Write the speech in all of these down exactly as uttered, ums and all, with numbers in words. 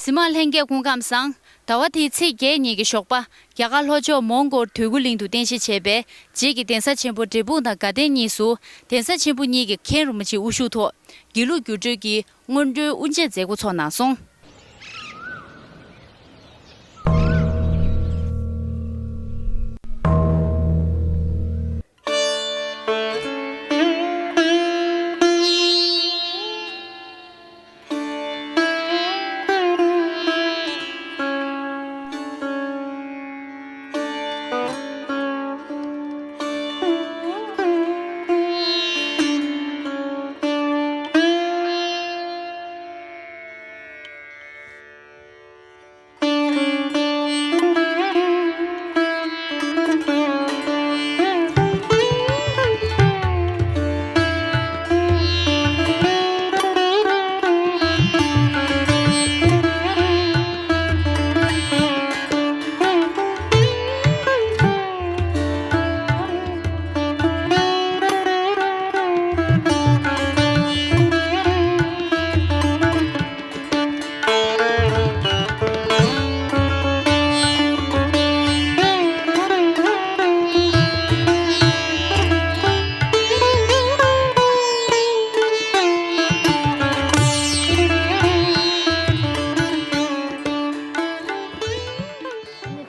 གཟིགས་མོ་བ་ལྷན་རྒྱས་སྐུ་ཁམས་བཟང་། ཟླ་བ་འདིའི་ཚེས་བརྒྱད་ཉིན་གྱི་ཞོགས་པ། རྒྱ་གར་ལྷོ་ཕྱོགས་མོན་གྷོར་དོལ་ཀོ་གླིང་དུ་རྟེན་གཞི་བྱས་པའི་རྗེས་ཀྱི་གདན་ས་ཆེན་པོ་འབྲས་སྤུངས་དང་དགའ་ལྡན་གཉིས་སུ། གདན་ས་ཆེན་པོ་གཉིས་ཀྱི་མཁན་རིན་པོ་ཆེའི་དབུ་བཞུགས་ཐོག་དགེ་ལུགས་འགྱུར་འགྲོས་ཀྱི་སྔོན་འགྲོའི་དབུ་འབྱེད་མཛད་སྒོ་ཚོགས་གནང་སོང་།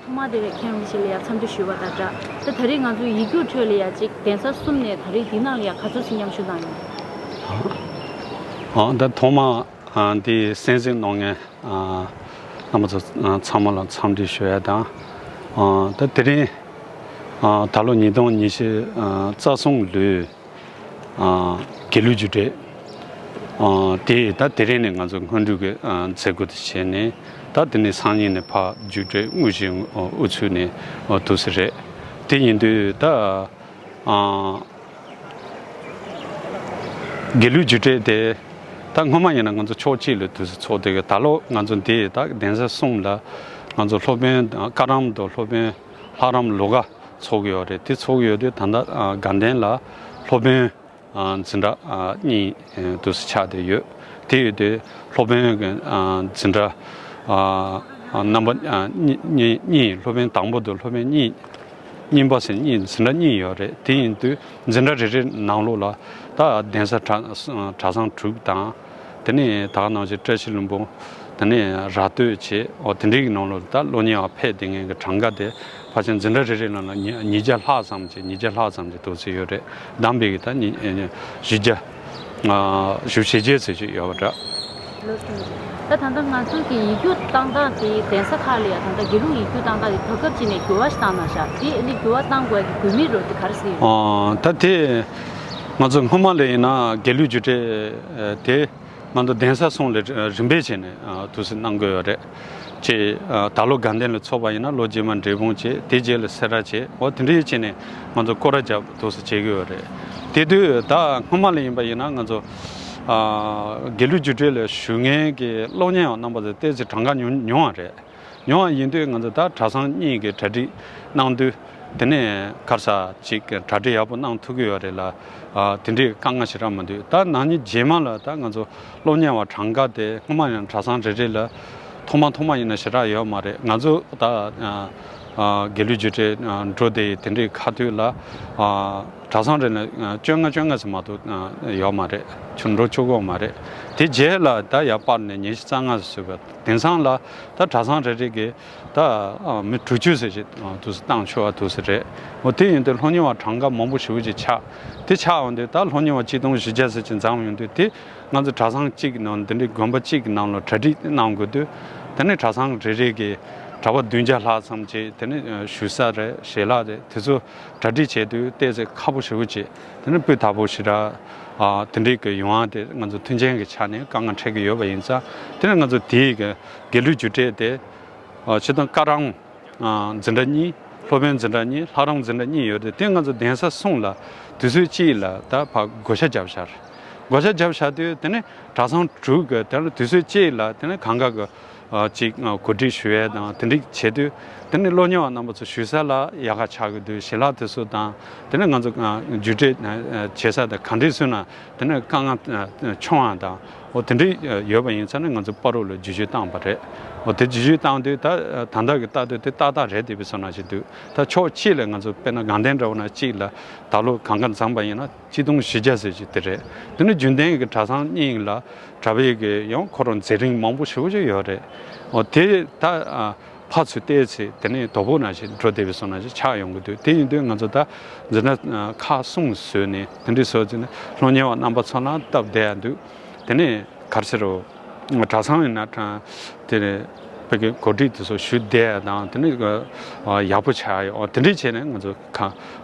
ཐོག་མ་དེ་བས་མཁན་རིན་པོ་ཆེ་ལ་ཡང་འཚམས་འདྲི་ཞུས་པ་དང་སྦྲགས། ད་ད་རེས་ང་ཚོ་ཡིག་རྒྱུགས་ཁྲོད་ལ་ཡང་གཅིག་གདན་ས་གསུམ་ནས་ད་རེས་འདི་ནང་ལ་ཡང་ག་ཚོད་ཅིག་མཉམ་ཞུགས་གནང་ཡོད། ཨ། ད་ཐོག་མ། ཨ། འདི་གསན་གཟིགས་གནང་མཁན། ཨ། རྣམ་པ་ཚོ། ཨ། ཚང་མ་ལ་འཚམས་འདྲི་ཞུ་ཡ་དང་། ཨ། ད་དེ་རིང་། ཨ། ད་ལོ་ཉིས་སྟོང་ཉི་ཤུ། ཨ། རྩ་གསུམ་ལོའི། ཨ། དགེ་ལུགས་རྒྱུགས་སྤྲོད། ཨ། དེ་ད་དེ་རིང་ནས་ང་ཚོ་སྔོན་འགྲོའི་གི། ཨ། མཛད་སྒོ་དེ་བྱས་ནས། ད་དེ་ནས་སང་ཉིན་ནས་ཕར་རྒྱུགས་སྤྲོད་དངོས་གཞིའི་དབུ་ཚུགས་ནས། ཨ། འདུག་སེ་རེད། དེ་ཡིན་དུས་ད། ཨ། དགེ་ལུགས་རྒྱུགས་སྤྲོད་དེ། ད་སྔོན་མ་ཡིན་ན་ང་ཚོ་ཕྱོགས་གཅིག་ལ་དུས་སུ་ཚོགས་བསྡད་ཀྱི། ད་ལོ་ང་ཚོ་འདི་ད་གདན་ས་གསུམ་ལ་ང་ཚོ་སློབ་དཔོན་བཀའ་རམས་དང་སློབ་དཔོན་ལྷ་རམས་ལོ་འགའ་ཚོགས་ཀྱི་ཡོད་རེད། དེ་ཚོགས་ཀྱི་ཡོད་དུས་ད་ལྟ། ཨ། དགའ་ལྡན་ལ་སློབ་དཔོན། ཨ། འཛིན་གྲྭ། ཨ། གཉིས། ཨ། དུས་སུ་ཆགས་བསྡད་ཡོད། དེ་ཡོད་དུས་སློབ་དཔོན་གྱི། ཨ། འཛིན་གྲྭ། ཨ། ཨ། རྣམ་པ། ཨ། གཉིས། གཉིས། གཉིས། སློབ་དཔོན་དང་པོ་དང་སློབ་དཔོན་གཉིས། གཉིས་པ་ཟེར་གཉིས། འཛིན་གྲྭ་གཉིས་ཡོད་རེད། དེ་ཡིན་དུས་འཛིན་གྲྭ་རེ་རེའི་ནང་ལོགས་ལ་ད་གདན་ས་གྲྭ། གྲྭ་ཚང་དྲུག་དང་། དེ་ནས་ད་ག་ནང་བཞིན་བཀྲ་ཤིས་ལྷུན་པོ། དེ་ནས་ར་སྟོད་བྱས། འོ། དེ་འདྲའི་གི་ནང་ལོགས་ད་སློབ་གཉེར་བ་ཕེབས་བསྡད་མཁན་གྱི་གྲངས་ཀ་དེ་ཕལ་ཆེར་འཛིན་གྲྭ་རེ་རེ་ནང་ལ་ཉིས། ཉིས་བརྒྱ་ལྷག་ཙམ་ཅིག་ཉིས་བརྒྱ་ལྷག་ཙམ་ཅིག་འདུག་སེ་ཡོད་རེད། བདམས་པའི་གི་ད་ཉི། བཞི་བརྒྱ། ཨ། བཞི་བཅུ་ཞེ་བརྒྱད་ཙམ་ཅིག་ཡོད་པ་འདྲ། ལགས་སོ། ད་ད་ལྟ་ང་ཚོའི་གི་ཡིག་རྒྱུགས་བཏང་སྟངས་དེ་གདན་ས་ཁག་ལ་ཡང་ད་ལྟ་དགེ་ལུགས་ཡིག་རྒྱུགས་བཏང་སྟངས་དེ་ད་སྐབས་ཅིག་ནས་འགྱུར་བ་ཞིག་བཏང་གནང་ཤག་དེ་ཨ་ནི་འགྱུར་བ་བཏང་དགོས་ཀྱི་དགོས་དམིགས་རོ་དེ་ག་རེ་ཟེར་ཡོད། ཨ། ད་དེ་ང་ཚོ་སྔོན་མ་ལ་ཡིན་ན་དགེ་ལུགས་རྒྱུགས་སྤྲོད་དེ་ང་ཚོ་གདན་ས་གསུམ་ལ་རིམ་པས་བྱས་ནས། ཨ། དུས་སུ་གནང་དགོས་ཡོད་རེད། ཅེས། ཨ། ད་ལོ་དགའ་ལྡན་ལ་ཚོགས་པ་ཡིན་ན་ལོ་རྗེས་མ་འབྲས་སྤུངས་བྱས། དེ་རྗེས་ལ་སེ་ར་བྱས། འོ། དེ་འདྲའི་བྱས་ནས་ང་ཚོ་སྐོར་ར་བརྒྱབ་འདུག་སེ་བྱེད་ཀྱི་ཡོད་རེད། དེ་དུས་ད་སྔོན་མ་ལ་ཡིན་པ་ཡིན་ན་ང་ཚོ། ཨ། དགེ་ལུགས་རྒྱུགས་སྤྲོད་ལ་ཞུགས་མཁན་གྱི་སློབ་གཉེར་བ་རྣམ་པ་ཚོ་ཏོག་ཙམ་གྲངས་ཀ་ཉུང་ཉུང་བ་རེད། ཉུང་བ་ཡིན་དུས་ང་ཚོ་ད་གྲྭ་ཚང་གཉིས་ཀྱིས་གྲ་སྒྲིག་གནང་དུས། དེ་ནས་ག་རེ་ཟེར་ཅིག་གྲ་སྒྲིག་ཡག་པོ་གནང་ཐུབ་ཀྱི་ཡོད་རེད་ལ། ཨ། དེ་འདྲའི་དཀའ་ངལ་ཞེ་དྲག་མི་འདུག་ད་ནང་ཉིན་རྗེས་མ་ལ་ད་ང་ཚོ་སློབ་གཉེར་བ་གྲངས་ཀ་དེ་སྔོན་མ་ཡང་གྲྭ་ཚང་རེ་རེ་ལ་ཐོག་མ་ཐོག་མ་ཡིན་ན་ཞེ་དྲག་ཡོད་མ་རེད། ང་ཚོ་ད། ཨ། ཨ། དགེ་ལུགས་རྒྱུགས་སྤྲོད། ཨ། འགྲོ་དེ་དེ་འདྲའི་ཁ་ཐུག་ལ། ཨ། གྲྭ་ཚང་རེ་ནས། ཨ། བཅོ་ལྔ། བཅོ་ལྔ་ཙམ་མ་གཏོགས། ཨ། ཡོད་མ་རེད། ཆུ་འགྲོ་ཆོག་གི་མ་རེད། དེ་རྗེས་ལ་ད་ཡར་སྤར་ནས་ཉི་ཤུ་རྩ་ལྔ་ཙམ་བཟོས་པ། དེང་སང་ལ་ད་གྲྭ་ཚང་རེ་རེ་གིས་ད། ཨ། མི་དྲུག་ཅུ་ཙམ་ཞིག། ཨ། དུས་སུ་བཏང་ཆོག་པ་འདུག་སེ་རེད། འོ། དེ་ཡིན་དུས་སློབ་གཉེར་བ་གྲངས་ཀ་མང་པོ་ཞེ་པོ་ཅིག་ཆགས། དེ་ཆགས་འོང་དུས་ད་སློབ་གཉེར་བ་གཅིག་སྟོང་བཞི་བརྒྱ་ཙམ་ཅིག་འཛོམས་ཡོང་དུས། དེ་ང་ཚོ་གྲྭ་ཚང་གཅིག་གི་ནང་། འདི་འདྲའི་དགོན་པ་གཅིག་གི་ནང་ལ་གྲ་སྒྲིག་གནང་དགོས་དུས། དེ་ནས་གྲྭ་ཚང་རེ་རེ་གིས་གྲྭ་པ་བདུན་བརྒྱ་ལྷག་ཙམ་ཅིག། དེ་ནས་བཞུགས་ས་རེད། ཞལ་ལག་རེད། དེ་ཚོ་གྲ་སྒྲིག་བྱེད་དུས་ཏོག་ཙམ་ཁག་པོ་ཞེ་པོ་ཅིག། དེ་ནས་སྤུས་དག་པོ་ཞེ་དྲག། ཨ། དེ་འདྲའི་གི་ཡོང་བ་དེ་ང་ཚོ་མཐུན་རྐྱེན་གྱི་ཆ་ནས་དཀའ་ངལ་འཕྲད་ཀྱི་ཡོད་པ་ཡིན་ཙང་། དེ་ནས་ང་ཚོ་དེའི་གི་དགེ་ལུགས་རྒྱུགས་སྤྲོད་དེ། ཨ། སྤྱིར་བཏང་བཀའ་རམས། ཨ། འཛིན་གྲྭ་གཉིས། སློབ་དཔོན་འཛིན་གྲྭ་གཉིས། ལྷ་རམས་འཛིན་གྲྭ་གཉིས་ཡོད་དེ། དེ་ང་ཚོ་གདན་ས་གསུམ་ལ་དུས་ཚོད་གཅིག་ལ་ད་ཕར་བགོ་བཤའ་བརྒྱབ་བཞག་རེད། བགོ་བཤའ་བརྒྱབ་བཞག་དུས། དེ་ནས་གྲྭ་ཚང་དྲུག་གིས་དེ་ལ་དུས་ཚོད་གཅིག་ལ་དེ་ནས་གང་ག་གི། ཨ། ཅིག། ཨ། གོ་སྒྲིག་ཞུ་ཡས་དང་དེ་འདྲ་བྱེད་དུས། དེ་ནས་སློབ་གཉེར་བ་རྣམ་པ་ཚོ་བཞུགས་ས་ལ་ཡག་ག་ཆགས་ཀྱི་འདུག་ཞལ་ལག་དེ་ཚོ་དང་། དེ་ནས་ང་ཚོ། ཨ། རྒྱུགས་སྤྲོད། ཨ། བྱེད་ས་དང་ག་འདྲས་བཟོས་ན་དེ་ནས་དཀའ་ངལ། ཨ། བྱུང་བ་དང་ འོ་དེ་འདྲའི་ཡོད་པ་ཡིན་ཙང་ནས་ང་ཚོ་སྤ་རོ་ལ་བསྒྱུར་བཅོས་བཏང་བ་རེད། འོ་དེ་བསྒྱུར་བཅོས་བཏང་དུས་ད་ད་ལྟ་གི་ལྟ་དུས་དེ་ཏག་ཏག་རེད་བསྡད་པའི་བཟོ་ནང་བཞིན་འདུག་ད་ཕྱོགས་གཅིག་ལ་ང་ཚོ་དཔེར་ན་དགའ་ལྡན་འདྲ་བོ་ན་གཅིག་ལ་ད་ལོ་གང་ག་འཛོམས་པ་ཡིན་ན་གཅིག་སྟོང་བཞི་བརྒྱ་ཟེར་གྱི་དེ་རེད། དེ་ནི་རྒྱུན་ལྡན་གྱི་གྲྭ་ཚང་གཉིས་ལ་གྲྭ་པའི་གི་ཡང་ཁོ་རང་མཛད་རིམ་མང་པོ་ཞེ་པོ་ཅིག་ཡོད་རེད། འོ་དེ་ད་ཕར་ཚུར་བལྟས་ཚེ་དེ་ནས་དོ་ཕོག་ནང་བཞིན་འགྲོ་བསྡད་པའི་བཟོ་ནང་བཞིན་ཆགས་ཡོང་གི་འདུག་དེ་ཡིན་དུས་ང་ཚོ་ད་འཛིན་གྲྭ་ཁག་གསུམ་བཟོས་ནས་དེ་འདྲའི་བཟོས་ཚེ་ནི་སློབ་གཉེར་བ་རྣམ་པ་ཚོ་ལ་སྟབས་བདེ་ཡ་འདུག་དེ་ནས་ག་རེ་ཟེར་རོ། གྲྭ་ཚང་ཡིན་ན་དེ་ནས་བོད་ཀྱི་གོ་སྒྲིག་དེ་ཚོ་ཞུ་བསྡད་ཡ་དང་དེ་ནས་ཡག་པོ་ཆགས་ཡོད། དེ་འདྲའི་བྱས་ནས་ང་ཚོ་ཁག་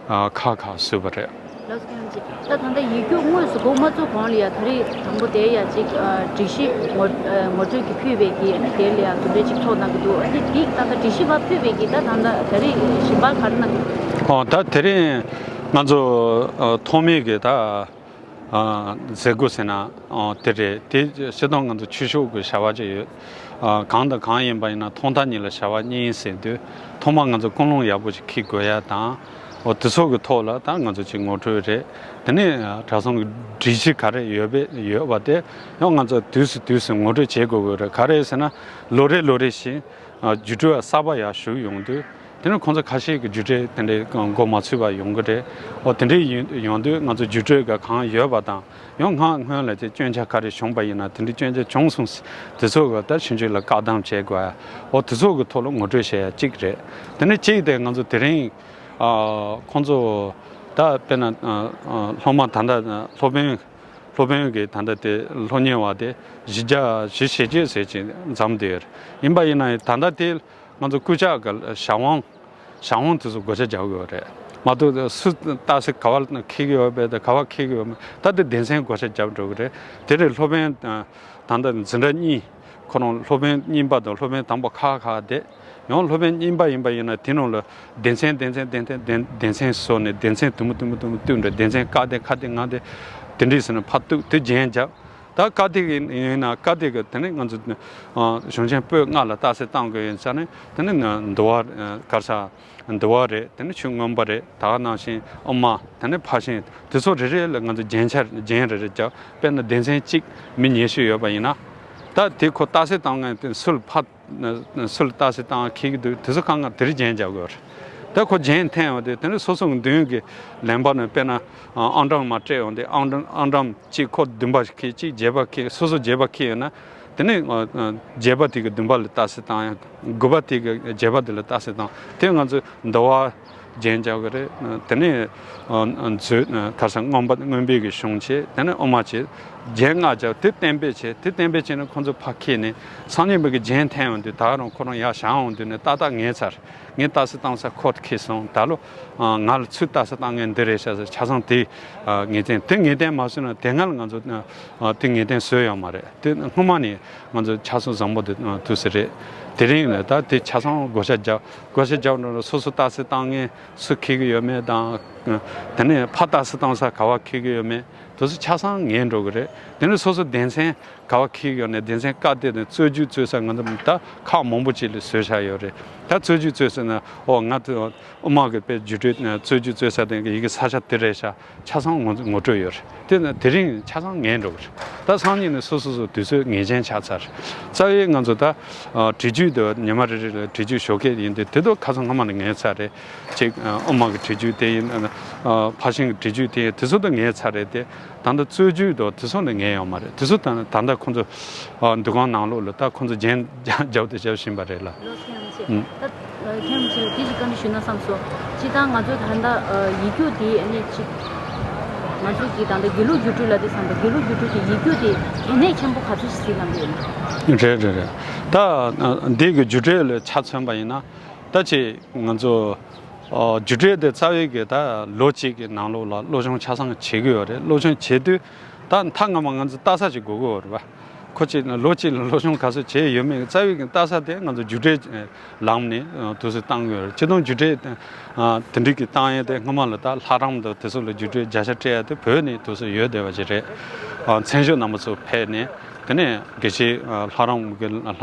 ཁག་ཁག་བཟོས་པ་རེད། ལགས་སོ་ཁྱེད་རང་ཅིག་ད་ད་ལྟ་ཡིག་རྒྱུགས་དངོས་སུ་འགོ་མ་ཚུགས་གོང་ལ་ཡ་ད་རེས་དང་པོ་དེ་ཡ་ཅིག་སྒྲིག་གཞི་ངོ་ངོ་སྤྲོད་ཀྱི་ཕུལ་བའི་གི་ཨ་ནི་དེ་ལ་ཡ་དེ་འདྲའི་ཅིག་ཚོགས་གནང་གི་འདུག་ཨ་ནི་དེ་ད་ལྟ་སྒྲིག་གཞི་ཕར་ཕུལ་བའི་གི་ད་ད་ལྟ་ད་རེས་ཞིབ་པ་ག་རེ་གནང་གི་འདུག་ཨོ་ད་དེ་རིང་ང་ཚོ་ཨ་ཐོག་མའི་གི་ད་ཨ་མཛད་སྒོ་ཟེར་ན་ཨོ་དེ་རེད། དེ་སྤྱིར་བཏང་ང་ཚོ་ཆོས་ཕྱོགས་ཀྱི་བྱ་བ་ཅིག་ཡོད། ཨ་གང་དང་གང་ཡིན་པ་ཡིན་ན་ཐོག་མཐའ་གཉིས་ལ་བྱ་བ་གཉིས་ཟེར་དུས་ཐོག་མར་ང་ཚོ་ཀུན་སློང་ཡག་པོ་ཞིག་འཁྱེར་དགོས་ཡ་དང་། འོ་དེ་ཚོ་གི་ཐོག་ལ་ད་ང་ཚོ་ཅིག་ངོ་སྤྲོད་རེད། དེ་ནས་གྲྭ་ཚང་གི་སྒྲིག་གཞི་ག་རེ་ཡོད་པའི་ཡོད་པ་དེ་ཡང་ང་ཚོ་དུས་སུ་དུས་སུ་ངོ་སྤྲོད་བྱེད་དགོས་ཀྱི་རེད། ག་རེ་ཟེར་ན་ལོ་རེ་ལོ་རེ་བཞིན་རྒྱུགས་སྤྲོད་གསར་པ་ཡར་ཞུགས་ཡོང་དུས་དེ་ནས་ཁོང་ཚོ་ཁ་ཤས་ཀྱི་རྒྱུགས་སྤྲོད་དེ་འདྲའི་འགོ་མ་ཚུགས་པ་ཡོང་གི་རེད། འོ་དེ་འདྲའི་ཡོང་དུས་ང་ཚོ་རྒྱུགས་སྤྲོད་ག་གང་ཡོད་པ་དང་། ཡང་སྔ་སྔོན་ལ་དེ་སྐྱོན་ཆ་ག་རེ་བྱུང་པ་ཡིན་ན་དེ་འདྲའི་སྐྱོན་ཆ་བྱུང་སོང་ཟེར་དེ་ཚོ་གི་ད་ཕྱིན་ཆད་ལ་བཀག་སྡོམ་བྱེད་དགོས་ཡ། འོ་དེ་ཚོ་གི་ཐོག་ལ་ངོ་སྤྲོད་བྱེད་ཡ་གཅིག་རེད། དེ་ནས་གཅིག་དེ་ང་ཚོ་དེ་རིང་ཨ་ཁོང་ཚོ་ད་དཔེར་ན་ཨ་ཨ་སློབ་མ་ད་ལྟ་སློབ་དཔོན་སློབ་དཔོན་གི་ད་ལྟ་དེ་སློབ་གཉེར་བ་དེ་བཞི་བརྒྱ་བཞི་ཞེ་བརྒྱད་ཟེར་ཅིག་འཛོམས་བསྡད་ཡོད་རེད། ཡིན་པ་ཡིན་ན་ད་ལྟ་དེ། ང་ཚོ་སྐུ་ཕྱྭ་གི་བྱ་དབང་བྱ་དབང་དེ་ཚོ་བགོ་བཤའ་རྒྱག་དགོས་རེད། མ་གཏོགས་སུ་རྟགས་གསལ་ག་བ་འཁེལ་གི་ཡོད་པས་དང་ག་བ་འཁེལ་གི་ཡོད་མེད་ད་དེ་སྡེ་ཚན་བགོ་བཤའ་རྒྱབ་འགྲོ་གི་རེད། དེ་རེད། སློབ་དཔོན་ད་ལྟ་འཛིན་གྲྭ་གཉིས་ཁོ་རང་སློབ་དཔོན་རྙིང་པ་དང་སློབ་དཔོན་དང་པོ་ཁག་ཁག་བསྡད་ཡང་སློབ་དཔོན་རྙིང་པ་ཡིན་པ་ཡིན་ན་དེ་ནང་ལ་སྡེ་ཚན་སྡེ་ཚན་སྡེ་ཚན་སྡེ་སྡེ་ཚན་བཟོས་ནས་སྡེ་ཚན་དུ་མ་དུ་མ་དུ་མ་བཏུས་འདྲ་སྡེ་ཚན་ཀ་དེ་ཁ་དེ་ང་དེ་དེ་འདྲས་ཟེར་ནས་ཕར་གཏུགས་དེ་རྒྱན་རྒྱབ། ད་ཀ་དེ་གི་ཡིན་ན་ཀ་དེ་གི་དེ་ནི་ང་ཚོ་གཞུང་ཆེན་པོད་ལྔ་ལ་རྟགས་གསལ་བཏང་དགོས་ཡིན་ཙང་ནི་དེ་ནི་འདུལ་བ་གར་ས་འདུལ་བ་རེད། དེ་ནི་ཆོས་མངོན་པ་རེད། ད་ག་ནང་བཞིན་དབུ་མ་དེ་ནི་ཕར་ཕྱིན་དེ་ཚོ་རེ་རེ་ལ་ང་ཚོ་རྒྱན་ཆ་རྒྱན་རེ་རེ་རྒྱབ། དཔེར་ན་སྡེ་ཚན་གཅིག་མི་ཉི་ཤུ་ཡོད་པ་ཡིན་ན་ད་དེ་ཁོ་རྟགས་གསལ་བཏང་མཁན་དེ་སུ་ལ་ཕར་སུ་ལ་རྟགས་གསལ་བཏང་འཁེལ་གྱི་འདུག་དེ་ཚོ་གང་ག་དེར་རྒྱན་རྒྱག་དགོས་རེད། ད་ཁོ་རྒྱན་འཐེན་ཡོང་དུས་དེ་ནི་སོ་སོ་གི་མདུན་གྱི་ལེན་པ་ནི་དཔེར་ན་ཨང་གྲངས་མར་སྤྲད་ཡོང་དུས་ཨང་གྲངས་ཨང་གྲངས་གཅིག་ཁོ་བདུན་པ་ཁེལ་གཅིག་བརྒྱད་པ་ཁེལ་སོ་སོ་བརྒྱད་པ་ཁེལ་ཡོད་ན་དེ་ནི་བརྒྱད་པ་དེ་གི་བདུན་པ་ལ་རྟགས་གསལ་བཏང་ཡ། དགུ་པ་དེ་གི་བརྒྱད་པ་དེ་ལ་རྟགས་གསལ་བཏང་དེ་ང་ཚོས་འདུལ་བ་རྒྱན་རྒྱག་གི་རེད། དེ་ནས་མཛོད་ག་ས་མངོན་པ་མངོན་པའི་གི་གཞུང་བྱས། དེ་ནས་དབུ་མ་བྱས། རྒྱན་ལྔ་རྒྱབ་དེ་གཏན་འབེབས་བྱས། དེ་གཏན་འབེབས་བྱས་ནས་ཁོ་ཚོ་ཕར་འཁྱེར་ནས་སང་ཉིན་མོ་གི་རྒྱན་འཐེན་ཡོང་དུས་ད་རུང་ཁོ་རང་ཡར་བཞེངས་ཡོང་དུས་ནས་ཏག་ཏག་ངའི་ཚར་ངའི་རྟགས་གསལ་བཏང་ས་ཁོ་འཁྱེར་སོང་། ད་ལོ་ང་ལ་ཚུར་རྟགས་གསལ་བཏང་མཁན་འདི་རེད་ཤག་ཟེར་ཆ་ཚང་དེ་ངེས་གཏན་དེ་ངེས་གཏན་མ་བཟོས་ན་དེ་སྔ་ལ་ང་ཚོ་དེ་ངེས་གཏན་བཟོས་ཡོད་མ་རེད། དེ་སྔོན་མ་ནས་ང་ཚོ་ཆ་ཚང་བཟང་པོ་དེ་ཐུག་ས་རེད། དེ་རིང་ལ་ད་དེ་ཆ་ཚང་བགོ་བཤའ་རྒྱབ་བགོ་བཤའ་རྒྱབ་འགྲོ་ན་སོ་སོ་རྟགས་གསལ་བཏང་མཁན་སུ་འཁྱེར་གི་ཡོད་མེད་དང་། དེ་ནས་ཕར་རྟགས་གསལ་བཏང་ས་ག་བ་འཁྱེར་གི་ཡོད་མེད་དེ་ཚོ་ཆ་ཚང་ངེས་འགྲོ་གི་རེད། དེ་ནས་སོ་སོ་སྡེ་ཚན་ག་བ་འཁྱེར་གི་ཡོད་ནས་སྡེ་ཚན་ཀ་དེ་ནས་རྩོད་རྒྱུགས་རྩོད་ས་ང་ཚོ་ད་ཁག་མང་པོ་ཅིག་ལ་བཟོས་བཞག་ཡོད་རེད། ད་རྩོད་རྒྱུགས་རྩོད་ས་ན་ཨོ་ང་ཚོ་དབུ་མ་གི་དཔེ་རྒྱུགས་སྤྲོད་རྩོད་རྒྱུགས་རྩོད་ས་དེ་གི་ཡི་གེ་ས་ཆ་དེ་རེད་ཤག་ཆ་ཚང་ངོ་ངོ་སྤྲོད་ཡོད་རེད། དེ་ནི་དེ་རིང་ཆ་ཚང་ངེས་འགྲོ་གི་རེད། ད་སང་ཉིན་ནས་སོ་སོ་སོ་དུས་ཚོད་ངེས་ཅན་ཆགས་ཚར། རྩ་བའི་ང་ཚོ་ད་ཨ་འབྲི་རྒྱུགས་དེ་ཉི་མ་རེ་རེ་ལ་འབྲི་རྒྱུགས་ཞོགས་ཀས་ཡིན་དུས་དེ་དག་ཁ་སང་སྔ་མ་ནས་ངེས་ཚར་རེད། ཅིག་ཨ་དབུ་མ་གི་འབྲི་རྒྱུགས་དེ་ཡིན། ཨ་ཕར་ཕྱིན་གྱི་འབྲི་རྒྱུགས་དེ་ཡིན། དེ་ཚོ་ད་ངེས་ཚར་རེད་དེ། ད་ལྟ་རྩོད་རྒྱུགས་དེ་དེ་ཚོ་ནི་ངེས་ཡོད་མ་རེད། དེ་ཚོ་ད་ད་ལྟ་ཁོང་ཚོ་ཨ་འདུ་ཁང་ནང་ལོགས་ལ་ད་ཁོང་ཚོ་རྒྱན་རྒྱབ་དེ་རྒྱབ་བཞིན་པ་རེད་ལ། ལགས་སོ་ཁྱེད་རང་ཆེ། ཨུམ། ད་ཁྱེད་རང་ཆེ་དེ་ཞིག་བཀའ་འདྲི་ཞུ་ན་བསམ་སོང་། སྤྱིར་བཏང་ང་ཚོ་ད་ལྟ་ཡིག་རྒྱུགས་དེ་ཨ་ནི་ཅིག་ང་ཚོ་གི་ད་ལྟ་དགེ་ལུགས་རྒྱུགས་སྤྲོད་ལ་དེ་བསམ་པ་དགེ་ལུགས་རྒྱུགས་སྤྲོད་ཀྱི་ཡིག་རྒྱུགས་དེ་གལ་གནད་ཆེན་པོ་ག་ཚོད་ཞིག་གཟིགས་གནང་གི་ཡོད་ན། རེད་རེད་རེད། ད་འདི་གི་རྒྱུགས་སྤྲོད་ལ་ཆ་མཚོན་པ་ཡིན་ན་ད་ཅིག་ང་ཚོ་རྒྱུགས་སྤྲོད་དེ་རྩ་བའི་གི་ད་ལོ་གཅིག་གི་ནང་ལོགས་ལ་སློབ་སྦྱོང་ཆ་ཚང་བྱེད་ཀྱི་ཡོད་རེད། སློབ་སྦྱོང་བྱེད་དུས་ད་མཐའ་སྔ་མ་ང་ཚོ་ལྟ་ས་ཅིག་དགོས་ཀྱི་ཡོད་རེད་པ། ཁོ་ཅིག་ལོ་གཅིག་ལ་སློབ་སྦྱོང་ག་ཚོད་བྱས་ཡོད་མེད་རྩ་བའི་གི་ལྟ་ས་དེ་ང་ཚོ་རྒྱུགས་སྤྲོད་ལམ་ནས་དུས་ཚོད་བཏང་གི་ཡོད་རེད། སྤྱིར་བཏང་རྒྱུགས་སྤྲོད་དེ་འདྲའི་གི་བཏང་ཡས་དེ་སྔོན་མ་ལ་ད་ལྷ་རམས་དང་དེ་ཚོ་ལ་རྒྱུགས་སྤྲོད་བརྒྱ་ཆ་སྤྲད་ཡས་དེ་བོད་ནས་དུས་ཚོད་ཡོད་བསྡད་པ་ཅིག་རེད། མཚན་ཞབས་རྣམ་པ་ཚོ་ཕེབས་ནས་ དེ་ནས་དགེ་བཤེས་ལྷ་རམས་ཀྱི་ལྷ་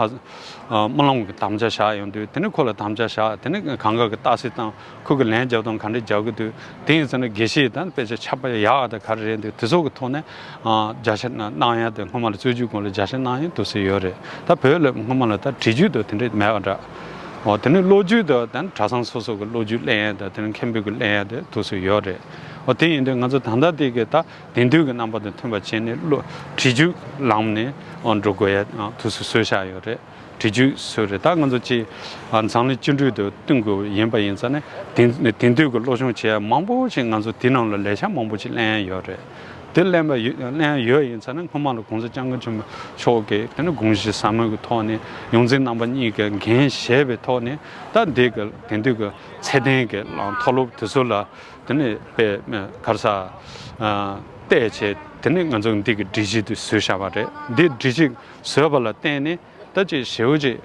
སྨོན་ལམ་གྱི་དམ་བཅའ་བཞག་ཡོང་དུས། དེ་ནས་ཁོ་ལ་དམ་བཅའ་བཞག་དེ་ནས་གང་ག་གི་རྟགས་གསལ་བཏང་། ཁོ་གི་ལན་རྒྱབ་སྟངས་ག་འདྲས་རྒྱག་གི་འདུག་དེ་ཡིན་ཙང་ནས་དགེ་བཤེས་དང་དཔེ་ཆ་ཆགས་པ་ཡག་དང་ག་རེ་རེད་འདུག་དེ་ཚོ་གི་ཐོག་ནས་བརྒྱ་ཆ་གནང་ཡ་དེ། སྔོན་མ་ལ་རྩོད་རྒྱུགས་སྐོར་ལ་བརྒྱ་ཆ་གནང་ཡ་འདུག་སེ་ཡོད་རེད། ད་བོད་ལ་སྔོན་མ་ལ་ད་བྲིས་རྒྱུགས་དང་དེ་འདྲས་མེད་པ་འདྲ། འོ་དེ་ནས་ལོ་རྒྱུས་དང་ད་གྲྭ་ཚང་སོ་སོ་གི་ལོ་རྒྱུས་གླེང་ཡ་དང་དེ་ནས་མཁན་པོ་གི་གླེང་ཡ་དེ་འདུག་སེ་ཡོད་རེད། འོ་དེ་ཡིན་དུས་ང་ཚོ་ད་ལྟ་དེ་གི་ད་དེང་དུས་ཀྱི་རྣམ་པ་དང་མཐུན་པ་བྱས་ནས་བློ་བྲིས་རྒྱུགས་ལམ་ནས་འགྲོ་དགོས་ཡ་ཐུགས་སུ་གསོལ་བཞག་ཡོད་རེད། བྲིས་རྒྱུགས་སྲོལ་རེད། ད་ང་ཚོ་ཅིག་འཛམ་གླིང་བཅིངས་འགྲོལ་དུ་བསྟུན་དགོས་ཡིན་པ་ཡིན་ཙང་ནས་དེང་དེང་དུས་ཀྱི་སློབ་སྦྱོང་བྱེད་ཡ་མང་པོ་ཞིག་ང་ཚོ་དེ་ནང་ལ་ལས་འཆར་མང་པོ་ཞིག་གླེང་ཡ་ཡོད་རེད། དེ་གླེང་བ་ཡོད་གླེང་ཡ་ཡོད་ཡིན་ཙང་ནས་སྔོན་མ་ལ་གོང་ས་སྐྱབས་མགོན་ཆེན་པོ་མཆོག་གིས་དེ་ནས་དགོངས་གཞི་ཟབ་མོ་གི་ཐོག་ནས་ཡོངས་འཛིན་རྣམ་པ་གཉིས་ཀྱིས་འགན་བཞེས་པའི་ཐོག་ནས། ད་འདི་གི་དེང་དུས་ཀྱི་ཚད་ལྡན་གྱི་མཐོ་སློབ་དེ་ཚོ་ལ། དེ་ནས་དཔེ་ག་རེ་ཟ། བལྟས་བྱས་དེ་ནས་ང་ཚོ་འདི་གི་སྒྲིག་གཞི་དེ་བཟོས་བཞག་པ་རེད། འདི་སྒྲིག་གཞི་བཟོས་པ་ལ་བརྟེན་ནས་ད་ཅིག་ཞེ་པོ་ཅིག་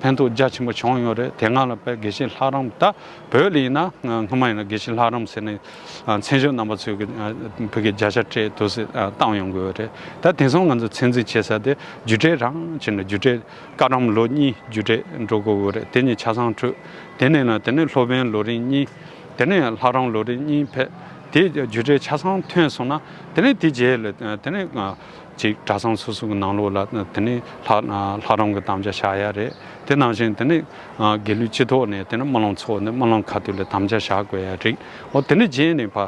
ཕན་ཐོགས་རྒྱ་ཆེན་པོ་བྱུང་ཡོད་རེད། དེ་སྔ་ལ་དཔེ་དགེ་བཤེས་ལྷ་རམས། ད་བོད་ལ་ཡིན་ན་སྔོན་མ་ཡིན་ན་དགེ་བཤེས་ལྷ་རམས་ཟེར་ནས་མཚན་ཞབས་རྣམ་པ་ཚོས་ཀྱི་བོད་ཀྱི་བརྒྱ་ཆ་སྤྲད་འདུག་སེ་བཏང་ཡོང་གི་ཡོད་རེད། ད་དེང་སང་ང་ཚོ་ཚད་འཛིན་བྱེད་ས་དེ་རྒྱུགས་སྤྲོད་རང་བྱས་ནས་རྒྱུགས་སྤྲོད། བཀའ་གདམས་ལོ་གཉིས་རྒྱུགས་སྤྲོད་འགྲོ་དགོས་ཀྱི་ཡོད་རེད། དེ་ནས་ཆ་ཚང་གྲུབ། དེ་ནས་ན་དེ་ནས་སློབ་དཔོན་ལོ་རེ་གཉིས། དེ་ནས་ལྷ་རམས་ལོ་རེ་གཉིས་ཕེབས། དེ་རྒྱུགས་སྤྲོད་ཆ་ཚང་ཐོན་སོང་ན་དེ་ནས་དེ་རྗེས་ལ་དེ་ནས་ཅིག་གྲྭ་ཚང་སོ་སོ་གི་ནང་ལོགས་ལ་དེ་ནས་ལྷ་ལྷ་རམས་ཀྱི་དམ་བཅའ་བཞག་ཡ་རེད། དེ་ནང་བཞིན་དེ་ནས་དགེ་ལུགས་སྤྱི་ཐོག་ནས་དེ་ནས་སྨོན་ལམ་ཚོགས་ནས་སྨོན་ལམ་ཁ་ཐུག་ལ་དམ་བཅའ་བཞག་དགོས་ཡ་རེད། འོ་དེ་ནས་རྗེས་ནས་ཕར་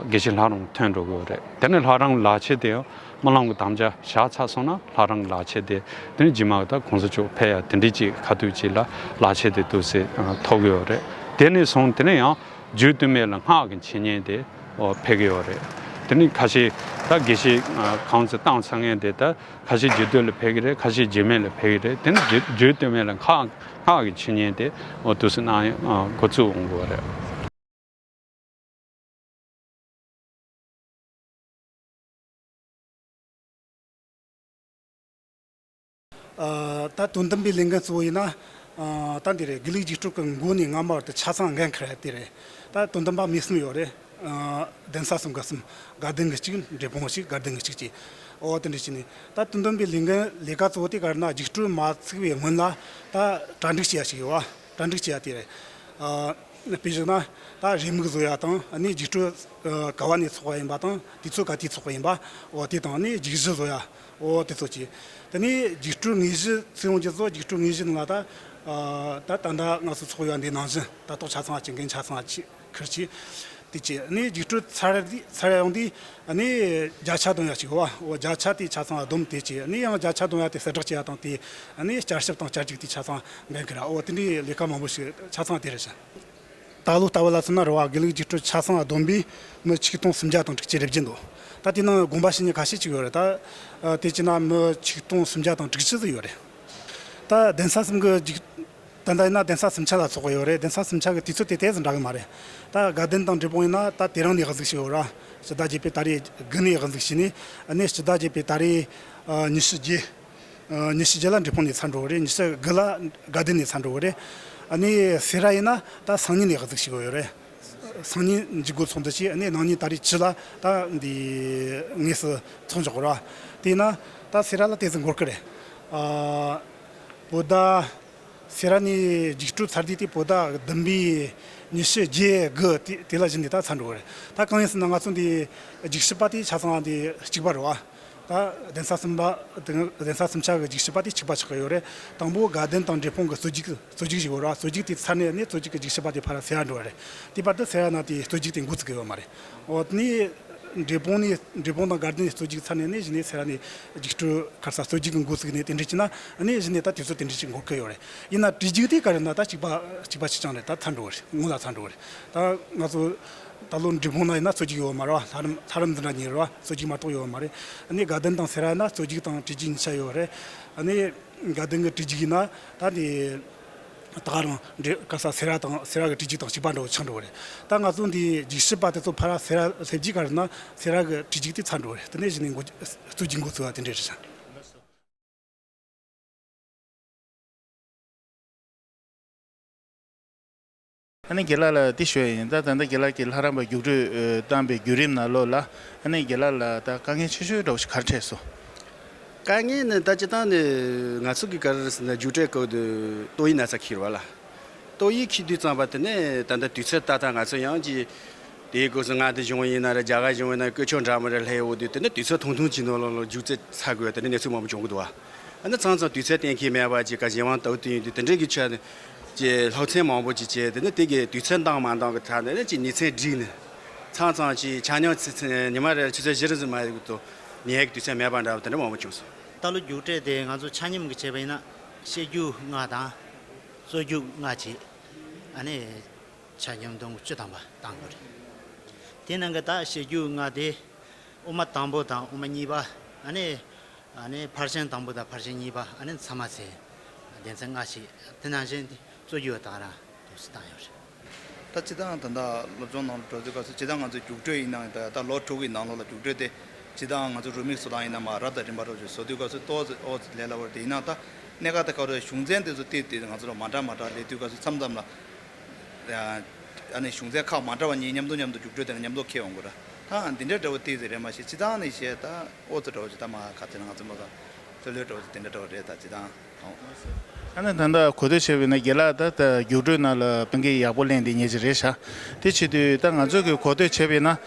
དགེ་བཤེས་ལྷ་རམས་ཐོན་འགྲོ་གི་ཡོད་རེད། དེ་ནས་ལྷ་རམས་ལག་ཁྱེར་དེ་ཡང་སྨོན་ལམ་གྱི་དམ་བཅའ་བཞག་ཚར་སོང་ན་ལྷ་རམས་ལག་ཁྱེར་དེ་དེ་ནས་རྗེས་མ་ད་གོང་ས་མཆོག་ཕེབས་ཡ་དེ་འདྲའི་ཅིག་ཁ་ཐུག་ཅིག་ལ་ལག་ཁྱེར་དེ་འདུག་སེ་ཐོབ་ཀྱི་ཡོད་རེད། དེ་ནས་བཟུང་དེ་ནས་ཡང་རྒྱུད་སྟོད་སྨད་ལ་སྔགས་ཀྱི་འཆད་ཉན་དེ་ཕེབས་ཀྱི་ཡོད་རེད། དེ་ནས་ཁ་ཤས་ད་དགེ་བཤེས་གང་ཚེ་བཏང་ཚར་མཁན་དེ་ད་ཁ་ཤས་རྒྱུད་སྟོད་ལ་ཕེབས་ཀྱི་རེད། ཁ་ཤས་རྒྱུད་སྨད་ལ་ཕེབས་ཀྱི་རེད། དེ་ནས་རྒྱུད་རྒྱུད་སྟོད་སྨད་ལ་སྔགས་སྔགས་ཀྱི་འཆད་ཉན་དེ་འདུག་སེ་གནང་ཡ་འགོ་བཙུགས་འོང་གི་ཡོད་རེད། ཨ། ད་དོན་དམ་པའི་ལས་འགན་གཙོ་བོ་ཡིན་ན། ཨ། ད་འདི་རེད། དགེ་ལུགས་རྒྱུགས་སྤྲོད་ཀྱི་མགོ་ནས་རྔ་མ་བར་དུ་ཆ་ཚང་འགན་འཁུར་ཡ་དེ་རེད། ད་དོན་དམ་པ་མི་གསུམ་ཡོད་རེད། ཨ། གདན་ས་གསུམ་ག་གསུམ། དགའ་ལྡན་གྱི་གཅིག་འབྲས་སྤུངས་གཅིག་དགའ་ལྡན་གྱི་གཅིག་བྱས། འོ་དེ་འདྲ་བྱས་ནས་ད་དོན་དམ་པའི་ལས་འགན་ལས་ཀ་གཙོ་བོ་དེ་ག་རེ་ན། རྒྱུགས་སྤྲོད་མ་ཚུགས་པའི་སྔོན་ལ་ད་གྲ་སྒྲིག་བྱེད་ཡ་ཞིག་ཡོད་བ། གྲ་སྒྲིག་བྱེད་ཡ་དེ་རེད། ཨ། དཔེ་བཞག་ན་ད་རེའུ་མིག་བཟོ་ཡ་དང་། ཨ་ནི་རྒྱུགས་སྤྲོད་ག་བ་ནས་ཚོགས་པ་ཡིན་པ་དང་དུས་ཚོད་ག་དུས་ཚོགས་པ་ཡིན་པ། འོ་དེ་དང་། ཨ་ནི་རྒྱུགས་གཞི་བཟོ་ཡ། འོ་དེ་ཚོ་བྱས། དེ་ནས་རྒྱུགས་སྤྲོད་དངོས་གཞི་ཚུར་ཡོང་རྒྱུ་ཚོ། རྒྱུགས་སྤྲོད་དངོས་གཞི་ནང་ལ་ད། ཨ། ད་ད་ལྟ་ང་ཚོ་ཚོགས་ཡོད་འདི་ནང་བཞིན་ད་ཐོག་ཆ་ཚང་ཅིག་འགན་ཆ་ཚང་ཅིག་འཁུར་བྱས། དེ་བྱས། ཨ་ནི་རྒྱུགས་སྤྲོད་ཚར་དུས་ཚར་ཡོང་དུས། ཨ་ནི་བརྒྱ་ཆ་བསྡོམ་ཡ་ཞིག་ཡོད་བ། འོ་བརྒྱ་ཆ་དེ་ཆ་ཚང་བསྡོམས་དེ་བྱས། ཨ་ནི་ཡང་བརྒྱ་ཆ་བསྡོམ་ཡ་དེ་གསལ་བསྒྲགས་བྱེད་ཡ་དང་། དེ་ཨ་ནི་བསྐྱར་ཞིབ་དང་བསྐྱར་རྒྱུགས་དེ་ཆ་ཚང་འགན་འཁུར་ཡ། འོ་དེ་འདྲའི་ལས་ཀ་མང་པོ་ཞིག་ཆ་ཚང་དེ་རེད་ཤག་ད་ལོ་ལྟ་བུ་ལ་མཚོན་ན་རེད་བ། དགེ་ལུགས་རྒྱུགས་སྤྲོད་ཆ་ཚང་བསྡོམས་པས་མི་ཆིག་སྟོང་སུམ་བརྒྱ་དང་དྲུག་ཅུ་རེ་བརྒྱད་འདུག་ད་དེ་ནང་དགོངས་པ་ཞུ་མཁན་ཁ་ཤས་ཅིག་ཡོད་རེད། ད་དེ་བྱས་ན་མི་ཆིག་སྟོང་སུམ་བརྒྱ་དང་དྲུག་ཅུ་ཙམ་ཡོད་རེད། ད་གདན་ས་གསུམ་གྱི་རྒྱུགས། ད་ལྟ་ཡིན་ན་གདན་ས་སུམ་ཆ་ལ་ཚོགས་ཡོད་རེད། གདན་ས་སུམ་ཆ་གི་དུས་ཚོད་དེ་ཏོག་ཙམ་འདྲ་གི་མ་རེད། ད་དགའ་ལྡན་དང་འབྲས་སྤུངས་ཡིན་ན་ད་དེ་རིང་ནས་གཟིགས་བྱས་ཡོད་ར། སྤྱི་ཟླ་བརྒྱད་པའི་ཏ་རིག་དགུ་ནས་གཟིགས་བྱས་ནས། ཨ་ནི་སྤྱི་ཟླ་བརྒྱད་པའི་ཏ་རིག་ཨ་ཉི་ཤུ་བརྒྱད། ཨ་ཉི་ཤུ་བརྒྱད་ལ་འབྲས་སྤུངས་ནས་ཚར་འགྲོ་གི་རེད། ཉི་ཤུ་དགུ་ལ་དགའ་ལྡན་ནས་ཚར་འགྲོ་གི་རེད། ཨ་ནི་སེ་ར་ཡིན་ན་ད་སང་ཉིན་ནས་གཟིགས་བྱས་ཡོད་རེད། སང་ཉིན་མཇུག་སྒོ་ཚོགས་འདུ་བྱས། ཨ་ནི་གནངས་ཉིན་ཏ་རིག་བཅུ་ལ་ད་འདི་དངོས་སུ་ཚོགས་འཇོག་གི་ར། དེས་ན་ད་སེ་ར་ལ་ཏོག་ཙམ་འགོར་གི་རེད། ཨ་བོད་ཟླ། སེ་ར་ནས་རྒྱུགས་སྤྲོད་ཚར་དུས་དེ་བོད་ཟླ་བདུན་པའི་ཉི་ཤུ་བརྒྱད་དགུ་དེ་དེ་ལ་གཞི་ནས་ད་ཚར་འགྲོ་གི་རེད། ད་གང་ཡིན་ཟེར་ན་ང་ཚོ་འདི་རྒྱུགས་ཞིབ་པ་དེ་ཆ་ཚང་དེ་གཅིག་པ་རེད་བ། ད་གདན་ས་གསུམ་པ། གདན་ས་སུམ་ཆ་གི་རྒྱུགས་ཞིབ་པ་དེ་གཅིག་པ་ཆགས་ཀྱི་ཡོད་རེད། དང་པོ་དགའ་ལྡན་དང་འབྲས་སྤུངས་ཀྱི་རྩོད་རྒྱུགས། རྩོད་རྒྱུགས་ཞིག་ཡོད་རེད་བ། རྩོད་རྒྱུགས་དེ་ཚར་ནས་ནི་རྩོད་རྒྱུགས་ཀྱི་རྒྱུགས་ཞིབ་པ་དེ་ཕར་སེ་ར་འགྲོ་བ་རེད། དེ་བར་དུ་སེ་ར་ན་དེ་རྩོད་རྒྱུགས་དེ་འགོ་ཚུགས་ཀྱི་ཡོད་མ་རེད། འོ་དེ་ནས་འབྲས་སྤུངས་ནས། འབྲས་སྤུངས་དང་དགའ་ལྡན་ནས་རྩོད་རྒྱུགས་ཚར་ནས་ནི་གཞི་ནས་སེ་ར་ནས་རྒྱུགས་སྤྲོད་ག་རེ་ཟ། རྩོད་རྒྱུགས་ཀྱི་འགོ་བཙུགས་ནས་དེ་འདྲ་བྱས་ན། ཨ་ནི་གཞི་ནས་ད་དུས་ཚོད་དེ་འདྲ་ཅིག་འགོར་གི་ཡོད་རེད། ཡིན་ན་བྲིས་རྒྱུགས་དེ་ག་རེ་ན་ད་གཅིག་པ་གཅིག་པ་གཅིག་རྐྱང་རེད། ད་ཚར་འགྲོ་བ་རེད། སྔོན་ལ་ཚར་འགྲོ་བ་རེད། ད་ང་ཚོ་ད་ལོ་འབྲས་སྤུངས་ན་ཡིན་ན་རྩོད་རྒྱུགས་ཡོད་མ་རེད་བ། ལྷ་རམས་ལྷ་རམས་འདི་འདྲ་ཉིན་རེད་བ། རྩོད་རྒྱུགས་མ་གཏོགས་ཡོད་མ་རེད། ཨ་ནི་དགའ་ལྡན་དང་སེ་ར་ཡིན་ན་རྩོད་རྒྱུགས་དང་བྲིས་རྒྱུགས་གཉིས་ཆ་ཡོད་རེད། ཨ་ནི་དགའ་ལྡན་གྱི་བྲིས་རྒྱུགས་ཡིན་ན་ད་འདི། ད་ག་རང་འདྲེ་ག་ས་སེ་ར་དང་སེ་ར་གི་བྲིས་རྒྱུགས་དང་གཅིག་པ་འདྲ་བོ་ཆགས་འགྲོ་བ་རེད། ད་ང་ཚོ་འདི་རྒྱུགས་ཞིབ་པ་དེ་ཚོ་ཕར་སེ་ར་སླེབས་རྒྱུ་ག་རེ་ན་སེ་ར་གི་བྲིས་རྒྱུགས་དེ་ཚར་འགྲོ་བ་རེད། དེ་ནས་གཞི་ནས་འགོ་རྩོད་རྒྱུགས་འགོ་ཚུགས་པ་དེ་འདྲ་རེད་ཤག་ཨ་ནི་རྒན་ལགས་ལ་འདི་ཞུ་ཡ་ཡིན། ད་ད་ལྟ་རྒན་ལགས་ཀྱིས་ལྷ་རམས་པ་རྒྱུགས་སྤྲོད་བཏང་པའི་བརྒྱུད་རིམ་ནང་ལོགས་ལ། ཨ་ནི་རྒན་ལགས་ལ་ད་དཀའ་ངལ་ཆེ་ཤོས་འདྲ་བོ་ཞིག་ག་རེ་འཕྲད་སོང་། དཀའ་ངལ་ནི་ད་སྤྱིར་བཏང་ནི་ང་ཚོ་གི་ག་རེ་ཟེར་ན་རྒྱུགས་སྤྲོད་སྐབས་དུ་ཏོག་དབྱིབས་ན་ཚ་འཁྱེར་བ་ལ། ཏོག་དབྱིབས་འཁྱེར་དུས་ཙམ་པ་དེ་ནས་ད་ལྟ་དུས་ཚོད་ཏག་ཏག་ང་ཚོ་ཡང་གི་དེའི་སྐབས་སུ་མངའ་སྡེ་གཞུང་ཡིན་ན་རེད། རྒྱ་གར་གཞུང་ཡིན་ན་སྐུ་ཕྱོགས་འདྲ་མི་འདྲ་སླེབས་འོང་དུས་དེ་ནས་དུས་ཚོད་ཐུང་ཐུང་གི་ནང་ལོགས་ལ་རྒྱུགས་ཚད་ཚ་དགོས་དེ་ནས་གནས་ཚུལ་མང་པོ་བྱུང་གི་འདུག་བ། ཨ་ནི་ཚང་ཚང་དུས་ཚོད་གཏན་འཁེལ་མེད་པ་ཅིག་ག་གཞན་དབང་དུ་དུས་ཡིན་དུས་དེ་འདྲའི་གི་ཆ་ནས་ཅིག་སློབ་ཚན་མང་པོ་ཅིག་བྱས་དེ་ནས་དེ་གི་དུས་ཚོད་འདང་མ་འདང་གི་ཐད་ནས་ཅིག་ཉིན་མཚན་བསྒྲིགས་ནས་ཚང་ཚང་ཅིག་ཆ་སྙོམས་ཚེ་ཚེ་ཉི་མ་རེར་ཆུ་ཚོད་བཞི་རེ་ཙམ་མ་ཡོད་དུ་ཉལ་གི་དུས་ཚོད་མེད་པ་འདྲ་བ་དེ་འདྲ་མང་པོ་བྱུང་སོང་། ད་ལོ་རྒྱུགས་སྤྲོད་དེ་ང་ཚོ་ཆ་སྙོམས་ཀྱི་བྱས་པ་ཡིན་ན་བཤད་རྒྱུགས་ལྔ་དང་། རྩོད་རྒྱུགས་ལྔ་བྱས། ཨ་ནི་ཆ་སྙོམས་དུང་བཅུ་ཐམ་པ་བཏང་དགོས་རེད། དེ་ནང་གི་ད་བཤད་རྒྱུགས་ལྔ་དེ་དབུ་མ་དང་པོ་དང་དབུ་མ་གཉིས་པ། ཨ་ནི་ཨ་ནི་ཕར་ཕྱིན་དང་པོ་དང་ཕར་ཕྱིན་གཉིས་པ། ཨ་ནི་ཚད་མ་ཚད་སྡེ་ཚན་ལྔ་བྱས། དེ་ནང་བཞིན་དེ་རྩོད་རྒྱུགས་དང་རང་དུ་སུ་བཏང་ཡོད་རེད། ད་སྤྱི་བཏང་ད་ལྟ་སློབ་སྦྱོང་ནང་ལ་འགྲོ་དུས་སྐབས་སུ་སྤྱི་བཏང་ང་ཚོའི་རྒྱུགས་སྤྲོད་ཡིན་ནའང་ད་ད་ལོ་དྲུག་གི་ནང་ལོགས་ལ་རྒྱུགས་སྤྲོད་དེ་སྤྱི་བཏང་ང་ཚོ་རུ་མིག་བཟོ་སྟངས་ཡིན་ན་མ་རབ་དང་རིམ་པ་འགྲོ་ཞིག་བཟོ་དུས་སྐབས་སུ་ཏོག་ཙམ་ཨོ་ཙམ་ལས་སླ་བོ་རེད། དེ་ཡིན་ནའང་ད་གནད་འགག་ད་ག་རེ་གཞུང་ཚན་དེ་ཚོ་ཏིག་ཏིག་ང་ཚོ་ལ་མ་འདྲ་མ་འདྲ་སླེབས་དུས་སྐབས་སུ་མཚམས་མཚམས་ལ་ཨ་ནི་གཞུང་ཚན་ཁག་མ་འདྲ་བ་གཉིས་མཉམ་དུ་མཉམ་དུ་རྒྱུགས་སྤྲོད་དེ་ནས་མཉམ་དུ་འཁྱེར་ཡོང་དགོས་ར། ད་འདི་འདྲ་འདྲ་བོ་ཏིག་ཙམ་རེད། མ་གཞི་སྤྱི་བཏང་ནས་བཤད་ད་ཨོ་ཙམ་འདྲ་བོ་ཞིག་ད་མ་ག་ཚོད་ང་ཚོ་མ་ཚང་ཚོད་ལོས་འདྲ་བོ་ཞིག་དེ་འདྲ་འདྲ་བོ་རེད། ད་སྤྱི་བཏང་། ཨ་ནི་ད་ལྟ་གོ་ཐོས་བྱས་པ་ཡིན་ན་རྒན་ལགས་ད་ལྟ་རྒྱུགས་སྤྲོད་ནང་ལ་ཕན་ཁེ་ཡག་པོ་ལེན་བསྡད་མཁན་ཅིག་རེད་ཤག་དེ་བྱེད་དུས་ད་ང་ཚོ་གི་གོ་ཐོས་བྱས་པ་ཡིན་ན་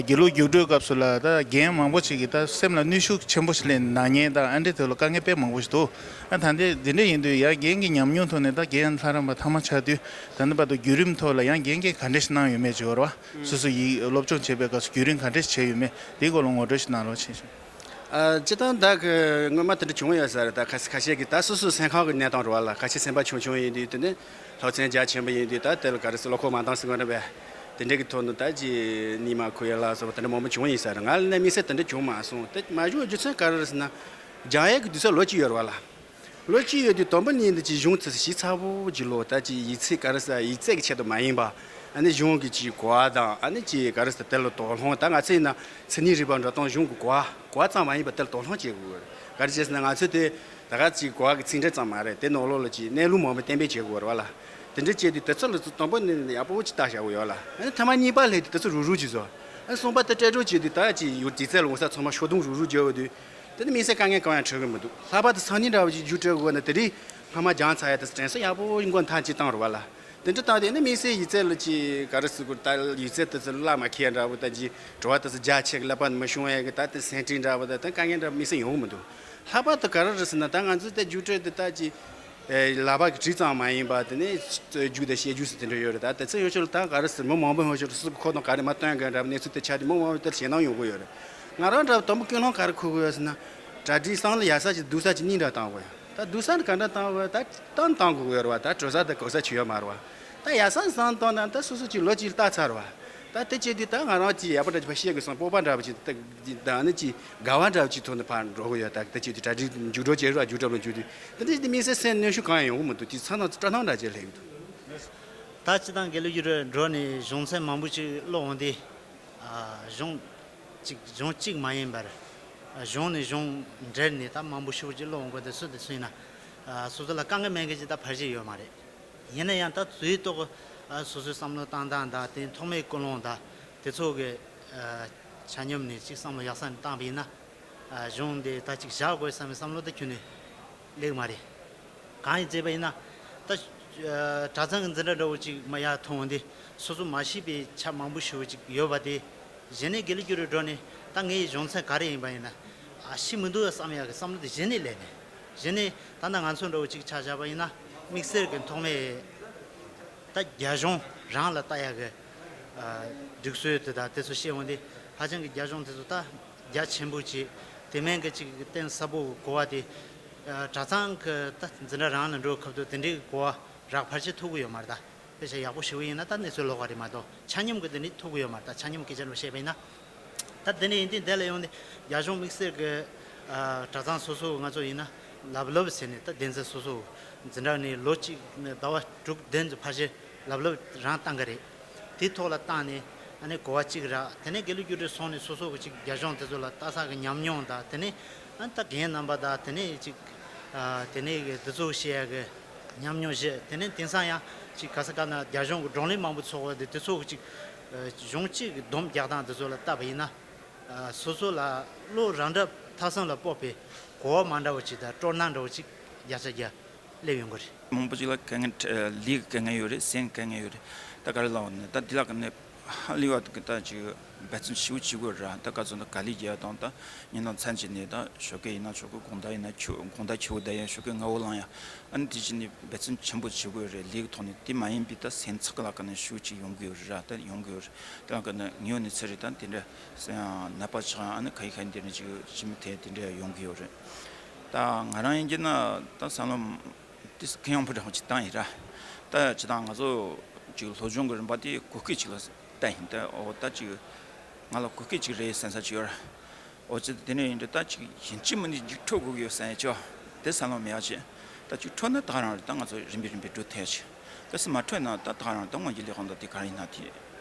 དགེ་ལུགས་རྒྱུགས་སྤྲོད་སྐབས་སུ་ལ་ད་རྒན་མང་པོ་ཅིག་གིས་ད་སེམས་ལ་གནོན་ཤུགས་ཆེན་པོ་ཞིག་ལེན་ན་མཁན་དང་ཨ་འདྲའི་ཐོག་ལ་དཀའ་ངལ་དཔེ་མང་པོ་ཞིག་འདུག་ཨ་ད་འདི་འདི་འདྲ་ཡིན་དུས་ཡང་རྒན་གྱི་ཉམས་མྱོང་ཐོག་ནས་ད་རྒན་ལྷ་རམས་པ་ཐ་མ་ཆགས་དུས་ད་ལྟ་བར་དུ་བརྒྱུད་རིམ་ཐོག་ལ་ཡང་རྒན་གྱིས་ག་འདྲ་ཞིག་གནང་ཡོད་མེད་ཅིག་ཡོད་རེད་བ། སོ་སོ་ཡིས་སློབ་སྦྱོང་བྱེད་པའི་སྐབས་སུ་བརྒྱུད་རིམ་ག་འདྲ་ཞིག་བྱས་ཡོད་མེད་དེའི་སྐོར་ལ་ངོ་སྤྲོད་ཞིག་གནང་རོགས་བྱེད་ཞུ། ཨ། སྤྱིར་བཏང་ད་གི་སྔོན་མ་དེ་འདྲ་བྱུང་ཡོད་ས་རེད། ད་ཁ་ཁ་ཤས་ཀྱིས་ད་སོ་སོའི་སེམས་ཁམས་ཀྱི་གནས་སྟངས་རེད་བ་ལ། ཁ་ཤས་སེམས་པ་ཆུང་ཆུང་ཡིན་དུས་དེ་ནས་སློབ་ཚན་རྒྱ་ཆེན་པོ་ཡིན་དུས་ད་དེ་ལ་ག་རེ་ཟེར་བློ་ཁོག་མ་འདང་ཟེར་དགོས་རེད་པས། དེ་འདྲ་གི་ཐོག་ནས་ད་ཅི་གཉིད་མ་ཁུག་ཡ་ལ་སོགས་པ་དེ་འདྲ་མང་པོ་བྱུང་ཡིན་ས་རེད། ང་ལ་ནས་དམིགས་བསལ་དེ་འདྲ་བྱུང་མ་སོང་། དེ་མ་བྱུང་བའི་རྒྱུ་མཚན་ག་རེ་རེད་ཟེར་ན། སྦྱང་ཡས་ཀྱི་དུས་ཚོད་ལོ་གཅིག་ཡོད་རེད་བ་ལ། ལོ་གཅིག་ཡོད་དུས་དང་པོ་ཉིད་དུ་ཅིག་གཞུང་ཚོས་ཞིབ་ཚགས་པོ་ཅིག་ཀློག་ད་ཅིག་ཡིག་ཚད་ག་རེ་ཟེར་ཡིག་ཚད་ཀྱི་ཆེད་དུ་མ་ཡིན་པ། ཨ་ནི་གཞུང་གི་ཅིག་གོ་བ་དང་ཨ་ནི་ཅིག་ག་རེ་ཟེར་དེ་ལ་དོགས་སློང་། ད་ང་ཚོ་ཡིན་ན་མཚན་ཉིད་རིག་པ་འགྲོ་སྟངས་གཞུང་གི་གོ་བ་གོ་བ་ཙམ་མ་ཡིན་པ་དེ་ལ་དོགས་སློང་བྱེད་དགོས་རེད། ག་རེ་བྱས་ཟེར་ན་ང་ཚོས་དེ་ད་ག་ཅིག་གོ་བ་གི་ཚིག་འགྲེལ་ཙམ་མ་རེད། དེ་ནང་ལོགས་ལ་ཅིག་གནས་ལུགས་མང་པོ་གཏན་འབེབས་བྱེད་དགོས་རེད་བ་ལ། དེ་འདྲ་བྱས་དུས་དེ་ཚོ་ལ་ཚོ་དང་པོ་ནས་ཡག་པོ་ཅིག་ལྟ་བྱ་དགོས་ཡོད་ལ། ཨ་ནི་ཐ་མ་གཉིས་པ་སླེབས་དུས་དེ་ཚོ་རུག་རུག་ཅིག་བཟོ། ཨ་ནི་གསུམ་པ་དེ་སྤྲད་རོགས་བྱས་དུས་ད་ཅིག་ཡུལ་ཡིག་ཚད་ལ་འོང་ས་ཚང་མ་ཤོག་དུང་རུག་རུག་བརྒྱབ་ཡོད་དུས། དེ་ནི་དམིགས་བསལ་དཀའ་ངལ་གང་ཡང་འཕྲད་གི་མི་འདུག་ལྷག་པར་དུ་སང་ཉིན་འདྲ་བ་ཅིག་རྒྱུགས་སྤྲོད་དགོས་ན་དེ་རིང་སྔ་མ་སྦྱངས་ཚར་ཡ་དེ་དྲན་གསོ་ཡག་པོ་མགོ་འཐོམ་ཅིག་བཏང་རོགས་བ་ལ། དེ་འདྲ་བཏང་དེ་ནི་དམིགས་བསལ་ཡིག་ཚད་ལ་ཅིག་ག་རེ་ཟེར་དགོས་ད་ཡིག་ཚད་དེ་ཚོ་བརླག་མ་ཁེལ་ཡ་འདྲ་བོ་ད་ཅིག་བྲོ་བ་དེ་ཚོ་རྒྱ་ཆེ་གི་ཀླད་པ་ནས་མ་ཤོང་ཡ་གི་ད་དེ་སེམས་ཁྲལ་འདྲ་བོ་ད་དེ་དཀའ་ངལ་འདྲ་བོ་དམིགས་བསལ་ཡོང་གི་མི་འདུག་ལྷག་པར་དུ་ག་རེ་རེད་ཟེར་ན་ད་ང་ཚོ་དེ་རྒྱུགས་སྤྲོད་དེ་ད་ཅིག་ལག་པ་གི་གྲི་ཙམ་མ་ཡིན་པ་དེ་ནི་རྩོད་རྒྱུགས་དང་བཤད་རྒྱུགས་ཟེར་དེ་འདྲ་ཡོད་རེད། ད་དེ་ཚོ་ཡོད་ཆོག་ལ་ད་ག་རེ་ཟེར་མི་མང་པོ་ཡོད་ཆོག་ལ་སུ་ཁོ་དང་ག་རེ་མ་སྟོན་གི་འདྲ་བོ་གནས་ཚུལ་དེ་ཆགས་དུས་མི་མང་པོ་དེར་ཞེད་སྣང་ཡོང་གི་ཡོད་རེད། ང་རང་འདྲ་བོ་དང་པོ་ཀུན་སློང་ག་རེ་འཁོར་གི་ཡོད་ཟེར་ན། གྲ་སྒྲིག་བསམ་བློ་ཡག་ས་ཅིག་སྡུག་ས་ཅིག་གཉིས་འདྲ་བཏང་དགོས་ཡ། ད་སྡུག་ས་ནི་ག་འདྲ་བཏང་དགོས་ཡ། ད་བཏང་བཏང་དགོས་ཀྱི་ཡོད་རེད་བ། ད་བྲོ་ས་དང་གོ་ས་ཅིག་ཡོད་མ་རེད་བ། ད་ཡག་ས་བསམ་བཏང་ན་ད་སོ་སོ་ཅིག་ལོ་གཅིག་ལྟ་ཚར་བ། ད་དེ་བྱས་དུས་ད་ང་རང་ཅིག་ཡག་པོ་འདྲ་ཅིག་ཕར་བཤད་དགོས་སོང་། སྤོབས་པ་འདྲ་བ་ཅིག་ད་ད་ནི་ཅིག་དགའ་བ་འདྲ་བ་ཅིག་ཐོག་ནས་ཕར་འགྲོ་གི་ཡོད། ད་དེ་བྱས་དུས་གྲ་སྒྲིག་མཇུག་སྒྲིལ་བྱེད་རོགས། མཇུག་སྒྲིལ་ལ་མཇུག་སྒྲིལ་དེ་འདྲ་དམིགས་བསལ་སེམས་གནོན་ཤུགས་གང་ཡང་ཡོང་གི་མི་འདུག་དེ་ཚ་ནང་སྐྲག་སྣང་འདྲ་ཅིག་སླེབས་ཀྱི་འདུག་ད་སྤྱི་བཏང་དགེ་ལུགས་རྒྱུགས་སྤྲོད་འགྲོ་ནས་གཞུང་ཚན་མང་པོ་ཅིག་ཀློག་འོང་དུས། ཨ། གཞུང་གཅིག་གཞུང་གཅིག་མ་ཡིན་པར། ཨ། གཞུང་ནས་གཞུང་འབྲེལ་ནས་ད་མང་པོ་ཞེ་པོ་ཅིག་ཀློག་འོང་དགོས་དུས་སུ་དེ་ཚོ་ཡིན་ན། ཨ། སོ་སོ་ལ་དཀའ་ངལ་མེད་མཁན་ཅིག་ད་ཕལ་ཆེར་ཡོད་མ་རེད། ཡིན་ན་ཡང་ད་དུས་ཐོག་ཨ། སོ་སོའི་བསམ་བློ་བཏང་སྟངས་དང་དེ་ཐོག་མའི་ཀུན་སློང་དང་དེ་ཚོ་གི་ཨ། ཆ་སྙོམས་ནས་ཅིག་བསམ་བློ་ཡག་ས་ནས་བཏང་བ་ཡིན་ན། ཨ། གཞུང་འདི་ད་ཅིག་བཞག་དགོས་བསམ་པའི་བསམ་བློ་ད་ཁྱོན་ནས་སླེབས་མ་རེད། གང་ཡིན་ཟེར་བ་ཡིན་ན། ད་གྲྭ་ཚང་གི་འཛིན་གྲྭ་འདྲ་བོ་ཅིག་མ་ཡར་མཐོང་འོང་དུས་སོ་སོ་མ་ཤེས་པའི་ཆ་མང་པོ་ཞེ་པོ་ཅིག་ཡོད་པ་དེ། གཞི་ནས་དགེ་ལུགས་རྒྱུགས་སྤྲོད་འགྲོ་ནས་ད་ངའི་གཞུང་ཚན་ག་རེ་ཡིན་པ་ཡིན་ན། ཨ། ཤེས་མི་འདུག་བསམ་ཡག་གི་བསམ་བློ་དེ་གཞི་ནས་སླེབས་ནས། གཞི་ནས་ད་ལྟ་ང་ཚོ་འདྲ་བོ་ཅིག་ཆ་བཞག་པ་ཡིན་ན་དམིགས་བསལ་གྱི་ཐོག་མའི་ད་རྒྱ་གཞུང་རང་ལ་ལྟ་ཡག་གི་ཨ། སྒྲིག་སྲོལ་དེ་དང་དེ་ཚོ་བཤད་འོང་དུས་ཧ་ཅང་གི་རྒྱ་གཞུང་དེ་ཚོ་ད་རྒྱ་ཆེན་པོ་བྱས། དེ་མིན་གྱི་ཅིག་གཏིང་ཟབ་པོ་གི་གོ་བ་དེ། ཨ། གྲྭ་ཚང་གི་ད་འཛིན་གྲྭ་རང་ལ་འགྲོ་སྐབས་དུ་དེ་འདྲའི་གི་གོ་བ་རག་ཕལ་ཆེར་ཐུབ་ཀྱི་ཡོད་མ་རེད། ད་དཔེ་ཆ་ཡག་པོ་ཞེ་པོ་ཡིན་ན་ད་གནས་ཚུལ་ལོག་པ་རེད་མ་གཏོགས་ཆ་སྙོམས་ཀྱི་དེ་འདྲའི་ཐུབ་ཀྱི་ཡོད་མ་རེད། ད་ཆ་སྙོམས་སྐད་ཆ་འདྲ་བཤད་པ་ཡིན་ན། ད་དེ་འདྲ་ཡིན་དུས་འདི་ལ་ཡོང་དུས་རྒྱ་གཞུང་དམིགས་བསལ་གྱི་ཨ། གྲྭ་ཚང་སོ་སོ་ང་ཚོ་ཡིན་ན་ལབ་ལོབ་ཟེར་ནས་ད་སྡེ་ཚན་སོ་སོ་འཛིན་གྲྭ་ནས་ལོ་གཅིག་ནས་ཟླ་བ་དྲུག་བདུན་ཙམ་ཕལ་ཆེར་ལབ་ལོབ་རང་བཏང་གི་རེད། དེ་ཐོག་ལ་བཏང་ནས་ཨ་ནི་གོ་བ་གཅིག་རག་དེ་ནས་དགེ་ལུགས་རྒྱུགས་སྤྲོད་སོང་ནས་སོ་སོ་གི་ཅིག་རྒྱ་གཞུང་དེ་ཚོ་ལ་ལྟ་ས་གི་ཉམས་མྱོང་དང་། དེ་ནས་ཨ་ནི་ད་རྒན་རྣམ་པ་དང་དེ་ནས་ཅིག་ཨ། དེ་ནས་གི་འདི་ཚོ་བཤད་ཡ་གི་ཉམས་མྱོང་བཞི། དེ་ནས་དེང་སང་ཡང་ཅིག་ག་ས་ག་ན་རྒྱ་གཞུང་གི་བགྲོ་གླེང་མང་པོ་ཚོགས་པ་དེ་དེ་ཚོ་གི་ཅིག་ཨ། གཞུང་གཅིག་གི་སྡོམ་རྒྱག་སྟངས་དེ་ཚོ་ལ་བལྟས་པ་ཡིན་ན། ཨ། སོ་སོ་ལ་བློ་རང་འགྲེལ་ ཐག་ཟམ་ལ་སྤོབས་པའི་གོ་བ་མ་འདྲ་བ་ཅིག་དང་སྤྲོ་སྣང་འདྲ་བ་ཅིག་བརྒྱ་ཆ་བརྒྱ་སླེབས་ཡོང་གི་རེད། མང་པོ་ཅིག་ལ་དཀའ་ངལ་འཕྲད་ལས་ཀྱི་དཀའ་ངལ་ཡོད་རེད། སེམས་ཀྱི་དཀའ་ངལ་ཡོད་རེད། ད་ག་རེ་ལབ་ན་ད་འདི་ལ་ག་ནས་ཧ་ལས་པ་ད་ཅིག་འབད་བརྩོན་ཞེ་པོ་བྱེད་དགོས་རེད། ད་ག་ཚོད་ད་ག་ལས་རྒྱལ་དང་ད་ཉིན་དང་མཚན་གཅིག་ནས་ད་ཞོགས་ཀས་ཡིན་ན་ཞོགས་ཀས་དགོང་དག་ཡིན་ན་ཁྱོད་དགོང་དག་ཁྱེའུ་བསྡད་ཡ་ཞོགས་ཀས་སྔ་པོ་ལངས་ཡ། ཨ་ནི་དེ་བཞིན་ནི་འབད་བརྩོན་ཆེན་པོ་བྱེད་དགོས་རེད། ལས་ཀྱི་ཐོག་ནས་དེ་མ་ཡིན་པའི་ད་སེམས་ཚེགས་ལ་ག་ནས་ཤུགས་ཅིག་ཡོང་གི་ཡོད་རེད། ད་ཡོང་གི་ཡོད་རེད། དེ་ལ་ག་ནས་ངེས་པ་ནས་ཚེ་རེད། ད་དེ་འདྲ་ནད་པ་ཆགས་ཨ་ནི་ག་ཡི་ག་ཡི་འདི་ནས་ཅིག་ཅིག་མི་ཐེ་དེ་འདྲ་ཡོང་གི་ཡོད་རེད། ད་ང་རང་ཡིན་གྱི་ན་ད་བསམ་བློ་དེ་ཁེངས་ཡོང་པོ་འདྲ་པོ་ཅིག་བཏང་ཡིན་ར། ད་ཅི་ད་ང་ཚོ་ཅིག་སློབ་སྦྱོང་གི་རིམ་པ་དེ་གོ་སྐབས་ཅིག་ལ་བལྟས་ཡིན། ད་འོ་ད་ཅིག་ང་ལ་གོ་སྐབས་ཅིག་རེད་བསམ་ས་ཅིག་ཡོད་ར། འོ་ཅི་དེ་ནས་ཡིན་དུས་ད་ཅིག་ཡིན་གཅིག་མིན་གཅིག་འགྲིག་འཕྲོད་དགོས་ཀྱི་ཡོད་བསམ་ཡ་ཅིག་དེ་བསམ་བློ་མེད་པ་བྱས། ད་ཅིག་འཕྲོད་ན་ད་རང་རེད། ད་ང་ཚོ་རིམ་པས་རིམ་པས་འགྲོ་ཐུབ་ཡ་ཅིག་གལ་སྲིད་མ་འཕྲོད་ན་ད་ད་རང་ད་སྔོན་གྱི་ལས་ཁུངས་ད་དེ་ག་རེ་ཡིན་ན་དེ་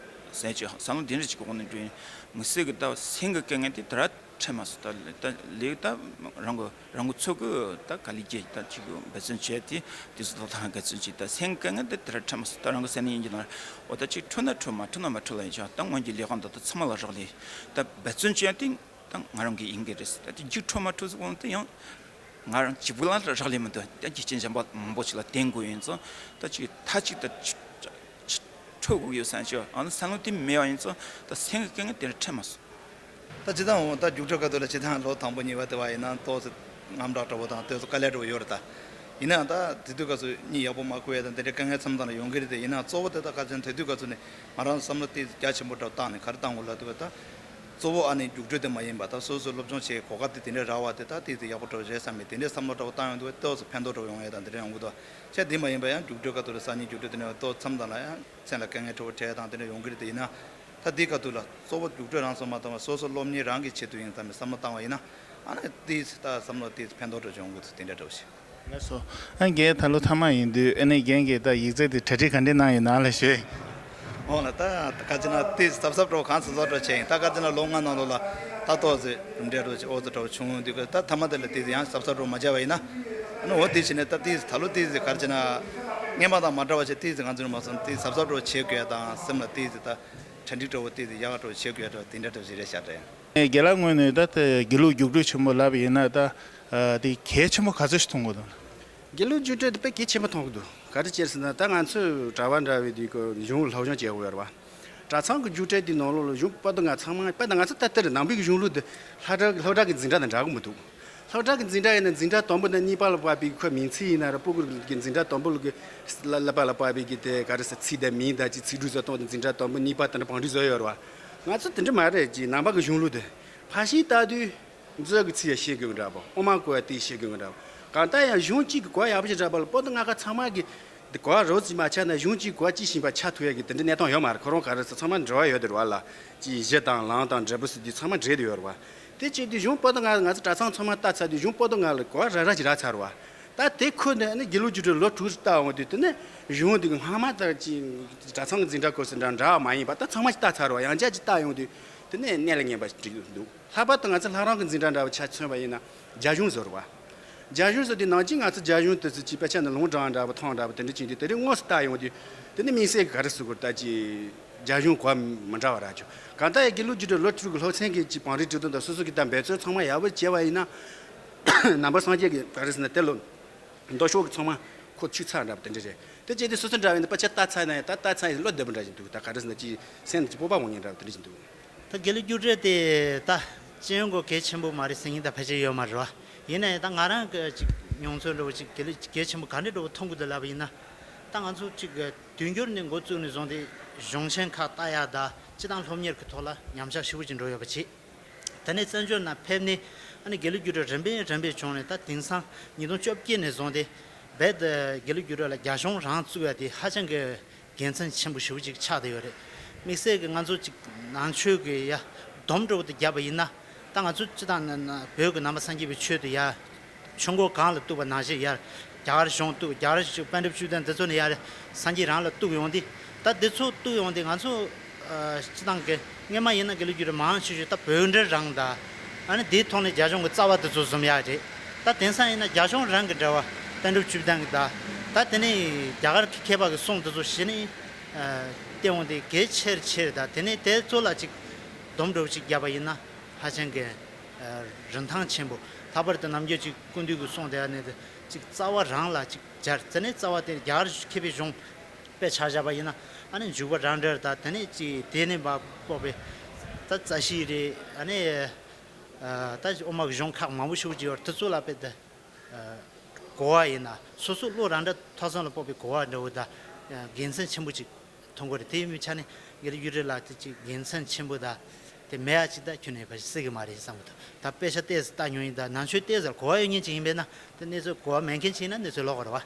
བསམ་ཅིག་བསམ་བློ་དེ་འདྲ་ཅིག་གི་འོག་ནས་འགྲོ་ཡིན། མི་སེར་གི་ད་སེམས་ཀྱི་དཀའ་ངལ་དེ་ད་ར་འཕྲད་མ་སོང་། ད་ད་ལས་ད་རང་གི་རང་གི་ཚོད་ཀྱི་ད་ག་ལས་རྒྱལ་ད་ཅིག་འབད་བརྩོན་བྱས་ཏེ་དེ་ཚོ་ད་ད་འབད་བརྩོན་བྱས། ད་སེམས་ཀྱི་དཀའ་ངལ་དེ་ད་ར་འཕྲད་མ་སོང་། ད་རང་གི་སེམས་ནས་ཡིན་གྱི་ན་འོ་ད་ཅིག་འཕྲོད་ན་འཕྲོད་མ་འཕྲོད་ན་མ་འཕྲོད་ལ་ཡིན་ཀྱང་ད་སྔོན་གྱི་ལས་ཁུངས་ད་ད་ཚང་མ་ལ་རག་ལས་ད་འབད་བརྩོན་བྱས་ཏེ། ད་ང་རང་གི་ཡིན་གྱི་རེད་ཟེར། ད་དེ་རྒྱུགས་འཕྲོད་མ་འཕྲོད་ཟེར་གོང་དུ་ཡང་ང་རང་གཅིག་པུ་ལ་རག་ལས་མི་འདུག་ད་རྒྱུ་རྐྱེན་གཞན་པ་མང་པོ་ཞིག་ལ་བརྟེན་དགོས་ཡིན་ཙང་ད་ཅིག་མཐའ་གཅིག་ཏུ་ཆ་ཆ་འཕྲོད་དགོས་ཡོད་བསམ་བྱས། ཨ་ནི་བསམ་བློ་དེ་མེད་པ་ཡིན་ཙང་ད་སེམས་ཀྱི་དཀའ་ངལ་དེ་འདྲ་འཕྲད་མ་སོང་། ད་ཅི་ད་འོང་ད་རྒྱུགས་སྤྲོད་སྐབས་དུ་ལ་ཅི་ད་ལོ་དང་པོ་གཉིས་པ་དེ་བ་ཡིན་ན་ཏོག་ཙམ་དངངས་སྐྲག་འདྲ་པོ་དང་ཏོག་ཙམ་དཀའ་ལས་འདྲ་པོ་ཡོད་རེད། ད་ཡིན་ནའང་ད་དེ་དུས་སྐབས་སུ་གཉིད་ཡག་པོ་མ་ཁུག་ཡ་དང་དེ་འདྲའི་དཀའ་ངལ་མཚམས་མཚམས་ལ་ཡོང་གི་རེད། དེ་ཡིན་ནའང་གཙོ་བོ་དེ་ད་ག་ཚོད་དེ་དུས་སྐབས་སུ་ནས་ང་རང་བསམ་བློ་དེ་རྒྱ་ཆེན་པོ་འདྲ་བཏང་ནས་ག་རེ་བཏང་དགོས་ལབ་དུས་ད། གཙོ་བོ་ཨ་ནི་རྒྱུགས་སྤྲོད་དེ་མ་ཡིན་པ་ད་སོ་སོའི་སློབ་སྦྱོང་བྱེད་གོ་སྐབས་དེ་དེ་འདྲའི་རག་པ་དེ་ད་དེ་དེ་ཡག་པོ་འདྲ་བོ་རེད་བསམ་མེད་དེ་འདྲའི་བསམ་བློ་འདྲ་བོ་བཏང་ཡོང་དུས་ཏོག་ཙམ་ཕན་ཐོགས་འདྲ་བོ་ཡོང་ཡ་དང་དེ་འདྲ་ཡོང་གི་འདུག་བྱས་དེ་མ་ཡིན་པ་ཡང་རྒྱུགས་སྤྲོད་སྐབས་དུ་ལ་སང་ཉིན་རྒྱུགས་སྤྲོད་དེ་ནས་ཏོག་མཚམས་དང་ལ་ཡང་མཚན་ལ་དཀའ་ངལ་འདྲ་བོ་འཕྲད་ཡ་དང་དེ་འདྲ་ཡོང་གི་རེད། དེ་ཡིན་ན་ད་དེའི་སྐབས་དུ་ལ་གཙོ་བོ་རྒྱུགས་སྤྲོད་རང་སོ་མ་གཏོགས་པ་སོ་སོ་སློབ་གཉེར་རང་གི་ཆེད་དུ་ཡིན་བསམ་པའི་བསམ་བློ་བཏང་བ་ཡིན་ན་ཨ་ནི་དེ་ད་བསམ་བློ་དེ་ཕན་ཐོགས་འདྲ་བོ་ཡོང་གི་འདུག་དེ་འདྲ་འདྲ་བོ་ཞིག་ལགས་སོ། ཨ་རྒན་ད་ལོ་ཐ་མ་ཡིན་དུས་ཨ་ནི་རྒན་གྱིས་ད་ཡིག་ཚད་དེ་གྲ་སྒྲིག་ག་འདྲས་གནང་ཡོད་ན་ལ་ཞུ། འོ་ལ་ད་ག་ཅི་ན་དེ་གཟབ་གཟབ་འདྲ་བོ་གང་ཚ་ཚ་འདྲ་བོ་བྱས་ཡིན། ད་ག་ཅི་ན་ལོ་ལྔ་ནང་ལོགས་ལ་ད་ཏོག་ཙེ་རུམ་འདྲ་འདྲ་བོ་ཨོ་ཙེ་འདྲ་བོ་བྱུང་དུས་ད་ཐ་མ་དེ་ལ་དེ་ཡང་གཟབ་གཟབ་འདྲ་བོ་མ་བྱས་པ་ཡིན་ན་ཨ་ནི་འོ་དེ་བྱས་ནས་ད་དེ་ད་ལོ་དེ་ག་ཅི་ན་སྔོན་མ་དང་མ་འདྲ་བ་བྱས་དེ་ང་ཚོ་མ་སོང་དེ་གཟབ་གཟབ་འདྲ་བོ་བྱེད་དགོས་ཡ་དང་སེམས་ལ་དེ་ད་གྲ་སྒྲིག་འདྲ་བོ་དེ་ཡག་འདྲ་བོ་བྱེད་དགོས་ཡ་འདྲ་བོ་དེ་འདྲ་འདྲ་བོ་ཞིག་རེད་ཤག་དྲན། ཨེ་རྒན་ལགས་ངོས་ནས་ད་ལྟ་དགེ་ལུགས་རྒྱུགས་སྤྲོད་ཆེན་མོ་ལབ་ཡིན་ན་ད་དེ་གལ་ཆེན་པོ་ག་ཚོད་ཞིག་མཐོང་གི་འདུག་དགེ་ལུགས་རྒྱུགས་སྤྲོད་དེ་དཔེ་གལ་ཆེན་པོ་མཐོང་གི་འདུག་ག་རེ་བྱས་ཟེར་ན་ད་ང་ཚོས་གྲྭ་པ་འདྲ་བའི་དུས་ཀྱི་གཞུང་སློབ་སྦྱོང་བྱེད་དགོས་ཡོད་རེད་བ། གྲྭ་ཚང་གི་རྒྱུགས་སྤྲོད་དེའི་ནང་ལོགས་ལ་གཞུང་པོ་ཏོ་ང་ཚང་མ་དཔེ་ད་ང་ཚོ་ད་ལྟ་རེད་ནང་པའི་གཞུང་ལུགས་དེ་སློབ་གྲྭ་སློབ་གྲྭ་གི་འཛིན་གྲྭ་དང་འདྲ་གི་མི་འདུག་སློབ་གྲྭ་གི་འཛིན་གྲྭ་ཡིན་ན་འཛིན་གྲྭ་དང་པོ་ནས་གཉིས་པ་ལ་བབས་པའི་ཁོའི་མིང་ཚིག་ཡིན་ན་ར་སྤུ་གུ་གི་འཛིན་གྲྭ་དང་པོ་ལ་གི་བསླབ་པ་ལ་བབས་པའི་གི་དེ་ག་རེ་ཟེར་ཚིག་དང་མིང་དང་ཅི་ཚིག་འབྲུ་བཟོ་སྟངས་དེ་འཛིན་གྲྭ་དང་པོ་གཉིས་པ་དེ་འདྲ་བང་སྒྲིག་བཟོ་ཡོད་རེད་བ། ང་ཚོ་དེ་འདྲ་མ་རེད་ཅེས་ནང་པ་གི་གཞུང་ལུགས་དེ་ཕར་ཤིང་ལྟ་དུས། མཛོད་ཀྱི་ཚིག་ཡང་ཤེས་དགོས་ཀྱི་འདྲ་པོ། ཨོ་མ་གོ་བ་དེ་ཤེས་དགོས་ཀྱི་འདྲ་པོ། གང་ལྟར་ཡང་གཞུང་གཅིག་གི་གོ་བ་ཡག་པོ་ཞིག་འདྲ་པོ་ལ་པོ་ཏོ་ང་ཁ་ཚང་མ་གི་འདི་གོ་བ་རོབ་ཙམ་མ་ཆགས་ན་གཞུང་གཅིག་གོ་བ་གཅིག་བཞིན་པ་ཆགས་ཐུབ་ཡ་གི་དེ་འདྲ་གནས་སྟངས་ཡོད་མ་རེད། ཁོ་རང་ག་རེ་ཟེར་ཚང་མ་འབྲེལ་བ་ཡོད་དེ་རེད་བ་ལ། ཅིག་གཞི་དང་ལམ་དང་འབྲས་བུ་ཟེར་དུས་ཚང་མ་འབྲེལ་དུ་ཡོད་རེད་བ། དེ་བྱས་དུས་གཞུང་པོ་ཏོ་ང་ང་ཚོ་གྲྭ་ཚང་ཚང་མ་ལྟ་ཚར་དུས་གཞུང་པོ་ཏོ་ང་ལ་གོ་བ་ར་ར་ཞིག་རག་ཚར་བ། ད་དེ་ཁུར་ནས་ནི་དགེ་ལུགས་རྒྱུགས་སྤྲོད་ལོ་དྲུག་ལྟ་འོང་དུས་དེ་ནས་གཞུང་འདི་གི་སྔ་མ་ལྟར་ཅིག་གྲྭ་ཚང་གི་འཛིན་གྲྭ་སྐོར་ཟེར་འདྲ་འདྲ་བ་མ་ཡིན་པ་ད་ཚང་མ་ཞིག་ལྟ་ཚར་བ་ཡང་བསྐྱར་ཅིག་ལྟ་ཡོང་དུས་དེ་ནས་གནད་ལ་ངེས་པ་ཞིག་འགྲིག་འདུག་ལྷག་པར་དུ་ང་ཚོ་ལྷ་རམས་ཀྱི་འཛིན་གྲྭ་འདྲ་བ་ཆ་མཚོན་པ་ཡིན་ན་རྒྱ་གཞུང་བཟོ་རུ་བ། རྒྱ་གཞུང་བཟོ་དུས་ནང་གཅིག་ང་ ཚོ་རྒྱ་གཞུང་དེ་ཚོ་ཅིག་དཔེ་ཆ་ནི་ལུང་དྲངས་འདྲ་བ་མཐོང་འདྲ་བ་དེ་འདྲ་ཅིག་འདུག་དེ་རིང་དངོས་སུ་ལྟ་ཡོང་དུས་དེ་ནི་དམིགས་བསལ་གྱི་ག་རེ་ཟེར་དགོས་ད་ཅིག་རྒྱ་གཞུང་གོ་བ་མི་འདྲ་བ་རག་བྱུང་། གང་ལྟར་ཡང་དགེ་ལུགས་རྒྱུགས་སྤྲོད་ལོ་དྲུག་གི་སློབ་ཚན་གྱི་ཅིག་བང་རིམ་སྒྲིག་སྟངས་དང་སོ་སོ་གི་ད་འབད་བརྩོན་ཚང་མ་ཡག་པོ་བྱས་པ་ཡིན་ན་ནང་པ་སངས་རྒྱས་ཀྱི་ག་རེ་ཟེར་ན་དེ་ལོ་མདོ་ཕྱོགས་ཀྱི་ཚང་མ་ཁོ་ཆུད་ཚར་འདྲ་བ་དེ་འདྲ་རེད། དེ་བྱས་ཏེ་སོ་སོ་འདྲ་བ་ཡིན་ན་དཔེ་ཆ་ལྟ་ཚར་ན་ཡང་ད་ལྟ་ཚར་ཡིན་བློ་བདེ་པོ་འདྲ་ཞིག་འདུག་ད་ག་རེ་ཟེར་ན་ཅིག་སེམས་ཀྱི་སྤོབས་པ་འོང་མཁན་འདྲ་བ་དེ་འདྲ་ཞིག་འདུག་ད་དགེ་ལུགས་རྒྱུགས་སྤྲོད་དེ་ད་སྤྱི་ཡོངས་ཀྱི་གལ་ཆེན་པོ་མ་རེད་ཟེར་མཁན་ད་ཕལ་ཆེར་ཡོད་མ་རེད་བ། ཡིན་ན་ཡང་ད་ང་རང་གི་ཅིག་མྱོང་ཚོར་འདྲ་བོ་ཅིག་དགེ་ལུགས་གལ་ཆེན་པོ་ག་འདྲ་འདྲ་བོ་མཐོང་གི་འདུག་ལབ་པ་ཡིན་ན། ད་ང་ཚོ་ཅིག་དུས་འགྱུར་ནས་འགོ་བཙུགས་ནས་བཟུང་སྟེ་གཞུང་ཆེན་ཁག་ལྟ་ཡ་ད་སྤྱི་བཏང་སློབ་གཉེར་གྱི་ཐོག་ལ་ཉམས་ཆག་ཞེ་པོ་ཅིག་འགྲོ་ཡོད་པ་བྱེད། དེ་ནས་བཙན་བྱོལ་ནང་ཕེབས་ནས་ཨ་ནི་དགེ་ལུགས་རྒྱུགས་སྤྲོད་རིམ་པས་རིམ་པས་བྱུང་ནས་ད་དེང་སང་ཉིས་སྟོང་བཅོ་བརྒྱད་ནས་བཟུང་སྟེ་རྦད་དེ་དགེ་ལུགས་རྒྱུགས་སྤྲོད་ལ་རྒྱ་གཞུང་རང་བཙུགས་ཡ་དེ་ཧ་ཅང་གི་དགེ་མཚན་ཆེན་པོ་ཞེ་པོ་ཅིག་ཆགས་བསྡད་ཡོད་རེད། དམིགས་བསལ་གྱི་ང་ཚོ་ཅིག་ནང་ཆོས་ཀྱི་ཡ་སྡོམ་འདྲ་བོ་དེ་བརྒྱབ་པ་ཡིན་ན་ད་ང་ཚོ་སྤྱི་བཏང་ན་ན་བོད་ཀྱི་ནང་པ་སངས་རྒྱས་པའི་ཆོས་དེ་ཡ། ཆོས་འཁོར་གང་ལ་གཏུགས་པ་ནང་བཞིན་ཡར་རྒྱ་གར་གཞུང་གཏུགས། རྒྱ་གར་གཞུང་པཎ་གྲུབ་བཅུ་བདུན་འདི་ཚོ་ནས་ཡར་སངས་རྒྱས་རང་ལ་གཏུགས་ཡོང་དུས། ད་འདི་ཚོ་གཏུགས་ཡོང་དུས་ང་ཚོ་ཨ་སྤྱི་བཏང་གི་སྔོན་མ་ཡིན་ན་དགེ་ལུགས་རྒྱུགས་སྤྲོད་མང་ཆེ་ཤོས་ད་བོད་འདྲ་རང་ད། ཨ་ནི་དེའི་ཐོག་ནས་རྒྱ་གཞུང་གི་རྩ་བ་དེ་ཚོ་བཟུང་ཡག་རེད། ད་དེང་སང་ཡིན་ན་རྒྱ་གཞུང་རང་གི་འདྲ་བ་པཎ་གྲུབ་བཅུ་བདུན་གི་ད། ད་དེ་ནས་རྒྱ་གར་གི་མཁས་པ་གི་གསུང་དེ་ཚོ་གཞི་ནས་ཨ་བལྟས་འོང་དུས་གལ་ཆེར་ཆེར་ད་དེ་ནས་དེ་ཚོ་ལ་ཅིག་སྡོམ་འདྲ་བོ་ཅིག་བརྒྱབ་པ་ཡིན་ན་ཧ་ཅང་གི་ རིན་ཐང་ཆེན་པོ། ལྷག་པར་དུ་ནམ་རྒྱུན་ཅིག་སྐུ་མདུན་གྱིས་གསུངས་བསྡད་ནས་ཅིག་རྩ་བ་རང་ལ་ཅིག་སྦྱར་ཙ་ནས་རྩ་བ་དེ་རྒྱ་གར་མཁས་པའི་གཞུང་དཔེ་ཆ་བཞག་པ་ཡིན་ན། ཨ་ནི་འཇུག་པ་རང་འགྲེལ་དང་དེ་ནས་ཅིག་དེ་ནས་མ་དཔོག་པའི་ད་རྩ་ཤེ་རེད། ཨ་ནི་ད་དབུ་མ་གཞུང་ཁག་མང་པོ་ཞིག་ཅིག་ཡོད་དེ་ཚོ་ལ་དཔེ་དེ་གོ་བ་ཡིན་ན་སོ་སོ་བློ་རང་འགྲེལ་ཐོག་ཚང་ལ་དཔོག་པའི་གོ་བ་འདྲ་བོ་དང་དགེ་མཚན་ཆེན་པོ་ཅིག་མཐོང་གི་རེད། དེ་ཡིན་པའི་ཆ་ནས་དགེ་ལེགས་སྒྱུ་འཕྲུལ་ལགས་དེ་ཅིག་དགེ་མཚན་ཆེན་པོ་དང་དེ་མེད་ཡ་ཅིག་ད་ཁྱོན་ནས་ཕལ་ཆེར་སྲིད་གི་མ་རེད་བསམ་གི་འདུག་ད་དཔེ་ཆ་ཏོག་ཙམ་ལྟ་མྱོང་ཡིན། ད་ནང་ཆོས་ཏོག་ཙམ་གོ་བ་ཡོད་མཁན་ཅིག་ཡིན་པས་ན་དེ་གནས་ཚུལ་གོ་བ་མེད་མཁན་ཅིག་ཡིན་ན་གནས་ཚུལ་ལོག་གི་རེད་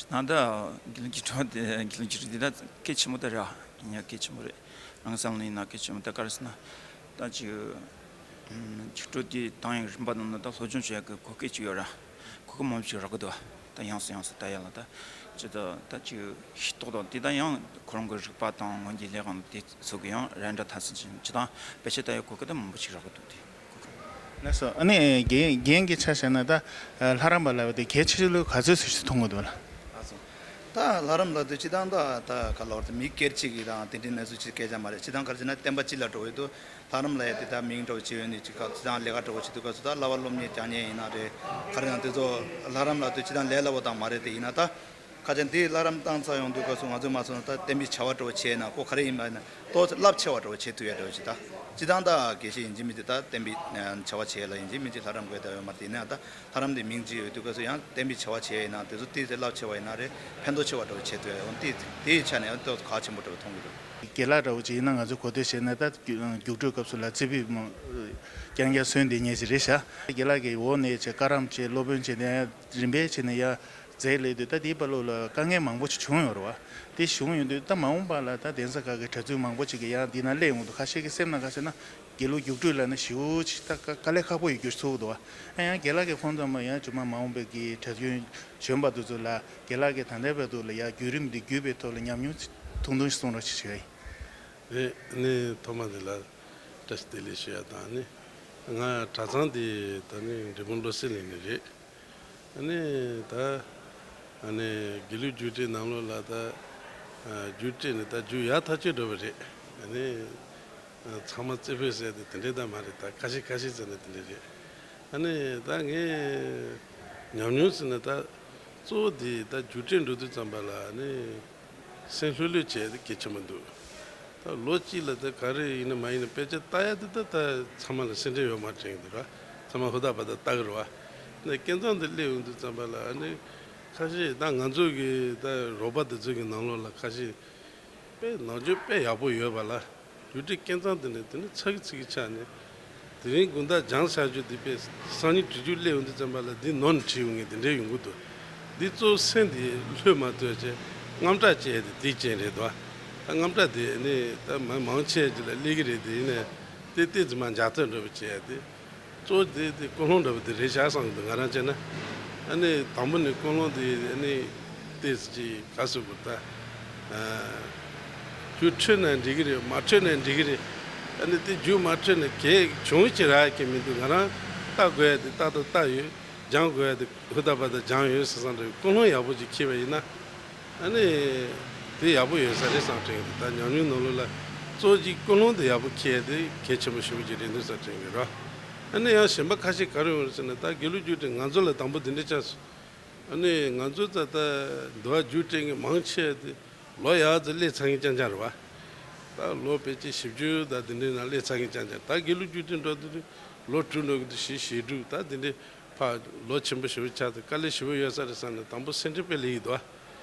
བ། ད་ལྟ་དགེ་ལེགས་སྒྱུ་འཕྲུལ་དེ་དགེ་ལེགས་སྒྱུ་འཕྲུལ་དེ་ད་གལ་ཆེན་པོ་ད་རེད། ཡིན་ཡང་གལ་ཆེན་པོ་རེད། རང་བསམ་བློ་ཡིན་ན་གལ་ཆེན་པོ་ད་ག་རེ་ཟེར་ན། ད་ཅིག་སྒྱུ་འཕྲུལ་དེ་བཏང་ཡག་རིམ་པ་ནང་ན་ད་སློབ་སྦྱོང་བྱེད་ཡག་གི་གོ་སྐབས་ཅིག་ཡོད་ར། གོ་སྐབས་མང་པོ་ཞིག་རག་གི་འདུག་ད་ཡོངས་སུ་ཡོངས་སུ་ལྟ་ཡག་ལ་ད་ཅི་ད་ད་ཅིག་ཤེས་རྟོགས་དང་དེ་ད་ཡང་ཁོ་རང་གི་རིག་པ་དང་སྔོན་གྱི་ལས་གང་དེ་ཚོ་གི་ཡང་ར་འདྲ་ཐ་སི་ཅིག་ཅི་དང་དཔེ་ཆ་ལྟ་ཡག་གོ་སྐབས་ད་མང་པོ་ཞིག་རག་གི་འདུག་དེ། ལགས་སོ། ཨ་ནི་རྒན་རྒན་གྱི་ཆ་བཞག་ན་ད་ལྷ་རམས་པ་ལབ་པ་དེ་གལ་ཆེ་ཤོས་ག་ཚོད་ཟེར་ཞིག་མཐོང་གི་འདུག་ལ། ལགས་སོ། ད་ལྷ་རམས་ལབ་དུས་སྤྱིར་བཏང་ད་ད་ག་ལབ་དགོས་རེད། མི་སྒེར་གཅིག་གི་དང་དེ་འདྲའི་གནས་ཚུལ་ཅིག་སྐད་ཆ་མ་རེད། སྤྱིར་བཏང་ག་རེ་ཟེར་ན་བསྟན་པ་སྤྱི་ལ་འགྲོ་གི་འདུག་ལྷ་རམས་ལབ་ཡ་དེ་ད་མིང་འདྲ་བོ་བྱེད་ཡོད་ནི་ཅིག་སྐབས་སྤྱིར་བཏང་ལས་ཀ་འདྲ་བོ་བྱེད་དུས་སྐབས་སུ་ད་བསླབ་པ་སློབ་གཉེར་རྒྱག་མཁན་ཡིན་ན་རེད། ག་རེ་ཡང་དེ་ཚོ་ལྷ་རམས་ལབ་དུས་སྤྱིར་བཏང་ལས་སླ་པོ་དང་མ་རེད། དེ་ཡིན་ན་ད་ཁ་ཅན་དེ་ལྷ་རམས་བཏང་ཚར་ཡོང་དུས་སྐབས་སུ་ང་ཚོས་མ་སོང་ན་ད་བསྟན་པའི་བྱ་བ་འདྲ་བོ་བྱས་ན་ཁོ་ག་རེ་ཡིན་པ་ཡིན་ན་ཏོག་ཙམ་རླབས་ཆེ་བ་འདྲ་བོ་བྱེད་ཐུབ་ཡ་འདྲ་བོ་ཅིག་ད་སྤྱིར་བཏང་ད་དགེ་བཤེས་ཡིན་གཅིག་མིན་གཅིག་ད་བསྟན་པའི་བྱ་བ་བྱེད་ཡ་ལ་ཡིན་གཅིག་མིན་གཅིག་ལྷ་རམས་དགོས་ད་ཡོད་མ་རེད། ཡིན་ན་ད་ལྷ་རམས་དེ་མིང་ཅིག་ཡོད་དུས་སྐབས་སུ་ཡང་བསྟན་པའི་བྱ་བ་བྱས་ཡིན་ན་དེ་ཚོ་ཏོག་ཙམ་རླབས་ཆེ་བ་ཡིན་ན་རེད། ཕན་ཐོགས་ཆེ་བ་འདྲ་བོ་བྱེད་ཐུབ་ཡ་འོང་དེ་དེའི་ཆ་ནས་ཡང་ཏོག་ཙམ་གལ་ཆེན་པོ་འདྲ་བོ་མཐོང་གི་འདུག་རྒན་ལགས་འདྲ་བོ་ཅིག་ཡིན་ན་ང་ཚོས་གོ་ཐོས་བྱས་ན་ད་རྒྱུགས་སྤྲོད་སྐབས་སུ་ལ་རྩེ་ཕུད་མོ་རྐྱང་རྐྱང་སོན་བསྡད་མཁན་ཞིག་རེད་ཤག་རྒན་ལགས་ཀྱི་འོག་ནས་བྱས་བཀའ་རམས་བྱས་སློབ་དཔོན་བྱས་ནས་རིམ་པས་བྱས་ནས་ཡར་འཛེགས་སླེབས་དུས་ད་དེའི་བར་ལོགས་ལ་དཀའ་ངལ་མང་པོ་ཞིག་བྱུང་ཡོད་རེད་བ། དེ་བྱུང་ཡོང་དུས་ད་མ་འོངས་པ་ལ་ད་གདན་ས་ཁག་གི་གྲྭ་བཙུན་མང་པོ་ཞིག་གིས་ཡང་འདི་ན་སླེབས་ཡོང་དུས་ཁ་ཤས་ཀྱི་སེམས་ནང་ག་ཟེར་ན། དགེ་ལུགས་རྒྱུགས་སྤྲོད་ལབ་ན་ཞེ་པོ་ཅིག་ད་དཀའ་དཀའ་ལས་ཁག་པོ་ཡོད་རྒྱུ་ཚོར་གི་འདུག་བ། ཨ་ཡང་རྒན་ལགས་ཀྱིས་ཁོང་ཚང་མ་ཡང་ཅུང་མ་མ་འོངས་པའི་གི་གྲྭ་བཙུན་གཞོན་པ་དེ་ཚོ་ལ་རྒན་ལགས་ཀྱིས་ད་ལྟའི་བར་དུ་ལ་ཡ་བརྒྱུད་རིམ་འདི་བརྒྱུད་པའི་ཐོག་ལ་ཉམས་མྱོང་ཅིག་ཐུང་ཐུང་ཞིག་གསུང་རོགས་ཞེས་ཞུ་ཡ་ཡིན། རེད། ཨ་ནི་ཐོག་མ་འདི་ལ་བཀྲ་ཤིས་བདེ་ལེགས་ཞུ་ཡ་དང་ནི། ང་གྲྭ་ཚང་འདི་ད་ནི་འབྲས་སྤུངས་བློ་གསལ་གླིང་ནས་རེད། ཨ་ནི་ད་ཨ་ནི་དགེ་ལུགས་རྒྱུགས་སྤྲོད་ནང་ལོགས་ལ་ད་རྒྱུགས་སྤྲོད་ནི་ད་རྒྱུགས་ཡག་ཐག་ཆོད་འགྲོ་བ་རེད། ཨ་ནི་ཚང་མ་རྩེ་ཕུད་ཟེར་དེ་དེ་འདྲའི་ད་མ་རེད། ད་ཁ་ཤས་ཁ་ཤས་ཟེར་ན་དེ་འདྲ་རེད། ཨ་ནི་ད་ངས་ཉམས་མྱོང་ཟེར་ན་ད་གཙོ་བོ་དེ་ད་རྒྱུགས་སྤྲོད་འགྲོ་དུས་ཙམ་པ་ལ་ཨ་ནི་སེམས་ལྷོད་ལྷོད་བྱས་ཏེ་གལ་ཆེན་པོ་འདུག་ད་ལོ་གཅིག་ལ་ད་ག་རེ་ཡིན་ན་མ་ཡིན་ན་དཔེ་ཆ་ལྟ་ཡ་དེ་ད་ད་ཚང་མ་ལ་སེམས་ཁྲལ་ཡོད་མ་དྲན་གི་འདུག་ར། ཚང་མ་ཧུར་ཐག་བ་ད་ལྟ་གི་རེད་བ། ནས་སྐལ་བཟང་དུ་སླེབས་ཡོང་དུས་ཙམ་པ་ལ་ཨ་ནི་ཁ་ཤས་ད་ང་ཚོ་གི་ད་རོགས་པ་དེ་ཚོ་གི་ནང་ལོགས་ལ་ཁ་ཤས་དཔེ་ནང་ཆོས་དཔེ་ཡག་པོ་ཡོད་པ་ལ་རྒྱུགས་སྤྲོད་སྐལ་བཟང་དེ་ནས་དེ་ནི་ཚ་གི་ཚིག་གི་ཆ་ནས་དེ་རིང་དགོང་དག་སྦྱངས་ཚར་རྒྱུ་དེ་དཔེ་སང་ཉིན་དྲི་རྒྱུ་སླེབས་ཡོང་དུས་ཙམ་པ་ལ་འདི་ནོར་ནས་བྲིས་ཡོང་ངེས་དེ་འདྲའི་ཡོང་གི་འདུག་འདི་གཙོ་བོ་སེམས་དེ་ལྷོད་མ་ཐུབ་ཅེས་དངངས་སྐྲག་བཅས་དེ་དེའི་རྐྱེན་རེད་དོ། ད་དངངས་སྐྲག་དེ་ནི་ད་མ་མང་ཆེ་ཅིག་ལ་སླེབས་ཀྱི་རེད། དེ་ཡིན་ནའི་དེ་ཏོག་ཙམ་མར་འཇགས་ཐབས་འདྲ་པོ་བྱས་ཏེ། གཙོ་བོ་དེ་དེ་ཀུན་སློང་འདྲ་པོ་དེ་རེད་ཤག་བསམ་གྱི་འདུག་ང་རང་བྱས་ན། ཨ་ནི་དང་པོ་ནས་ཀུན་སློང་དེ་ཨ་ནི་ཏོག་ཙམ་ཅིག་ག་ཟེར་དགོས་ད། རྒྱུགས་འཕྲོད་ན་འགྲིག་གི་རེད། མ་འཕྲོད་ན་འགྲིག་གི་རེད། ཨ་ནི་དེ་རྒྱུགས་མ་འཕྲོད་ན་གལ་བྱུང་ཅི་རག་གི་མི་འདུག་ང་རང་ལྟ་དགོས་ཡ་དེ་ལྟ་དང་ལྟ་ཡོད། སྦྱང་དགོས་ཡ་དེ་ཧུར་ཐག་པ་དང་སྦྱངས་ཡོད་ཟེར་བསམ་འདྲ་ཀུན་སློང་ཡག་པོ་ཅིག་འཁྱེར་བ་ཡིན་ན། ཨ་ནི་དེ་ཡག་པོ་ཡོད་ས་རེད་བསམ་དྲན་གྱི་འདུག་ད་ཉམས་མྱོང་ནང་ལོགས་ལ་གཙོ་བོ་གཅིག་ཀུན་སློང་དེ་ཡག་པོ་འཁྱེར་ཡ་དེ་གལ་ཆེན་པོ་ཞེ་པོ་ཅིག་རེད་འདུག་བསམ་དྲན་གྱི་རེད། ཨ་ནི་ཡང་གཞན་པ་ཁ་ཤས་ག་རེ་ཡོང་རེད་ཟེར་ན་ད་དགེ་ལུགས་རྒྱུགས་སྤྲོད་ང་ཚོ་ལ་དང་པོ་དེ་འདྲ་ཆགས་སོང་། ཨ་ནི་ང་ཚོ་ད་ལྟ་འདི་བ་རྒྱུགས་སྤྲོད་མཁན་མང་ཆེ་བ་དེ་ལོ་ཡག་ཙམ་སླེབས་ཚར་མཁན་རྐྱང་རྐྱང་རེད་བ། ད་ལོ་ཕལ་ཆེར་བཞི་བཅུ་ད་དེ་འདྲའི་ནང་སླེབས་ཚར་མཁན་རྐྱང་རྐྱང་ད་དགེ་ལུགས་རྒྱུགས་སྤྲོད་འགྲོ་དུས་ལོ་དྲུག་འགྲོ་གི་འདུག་བཞི་བཞི་དྲུག་ད་དེ་འདྲའི་ཕར་ལོ་ཆེན་པོ་ཞེ་པོ་ཆགས་ཏེ་དཀའ་ལས་ཞེ་པོ་ཡོད་ས་རེད་བསམ་ནས་དང་པོ་སེམས་ཁྲལ་དཔེ་སླེབས་ཀྱི་འདུག་བ།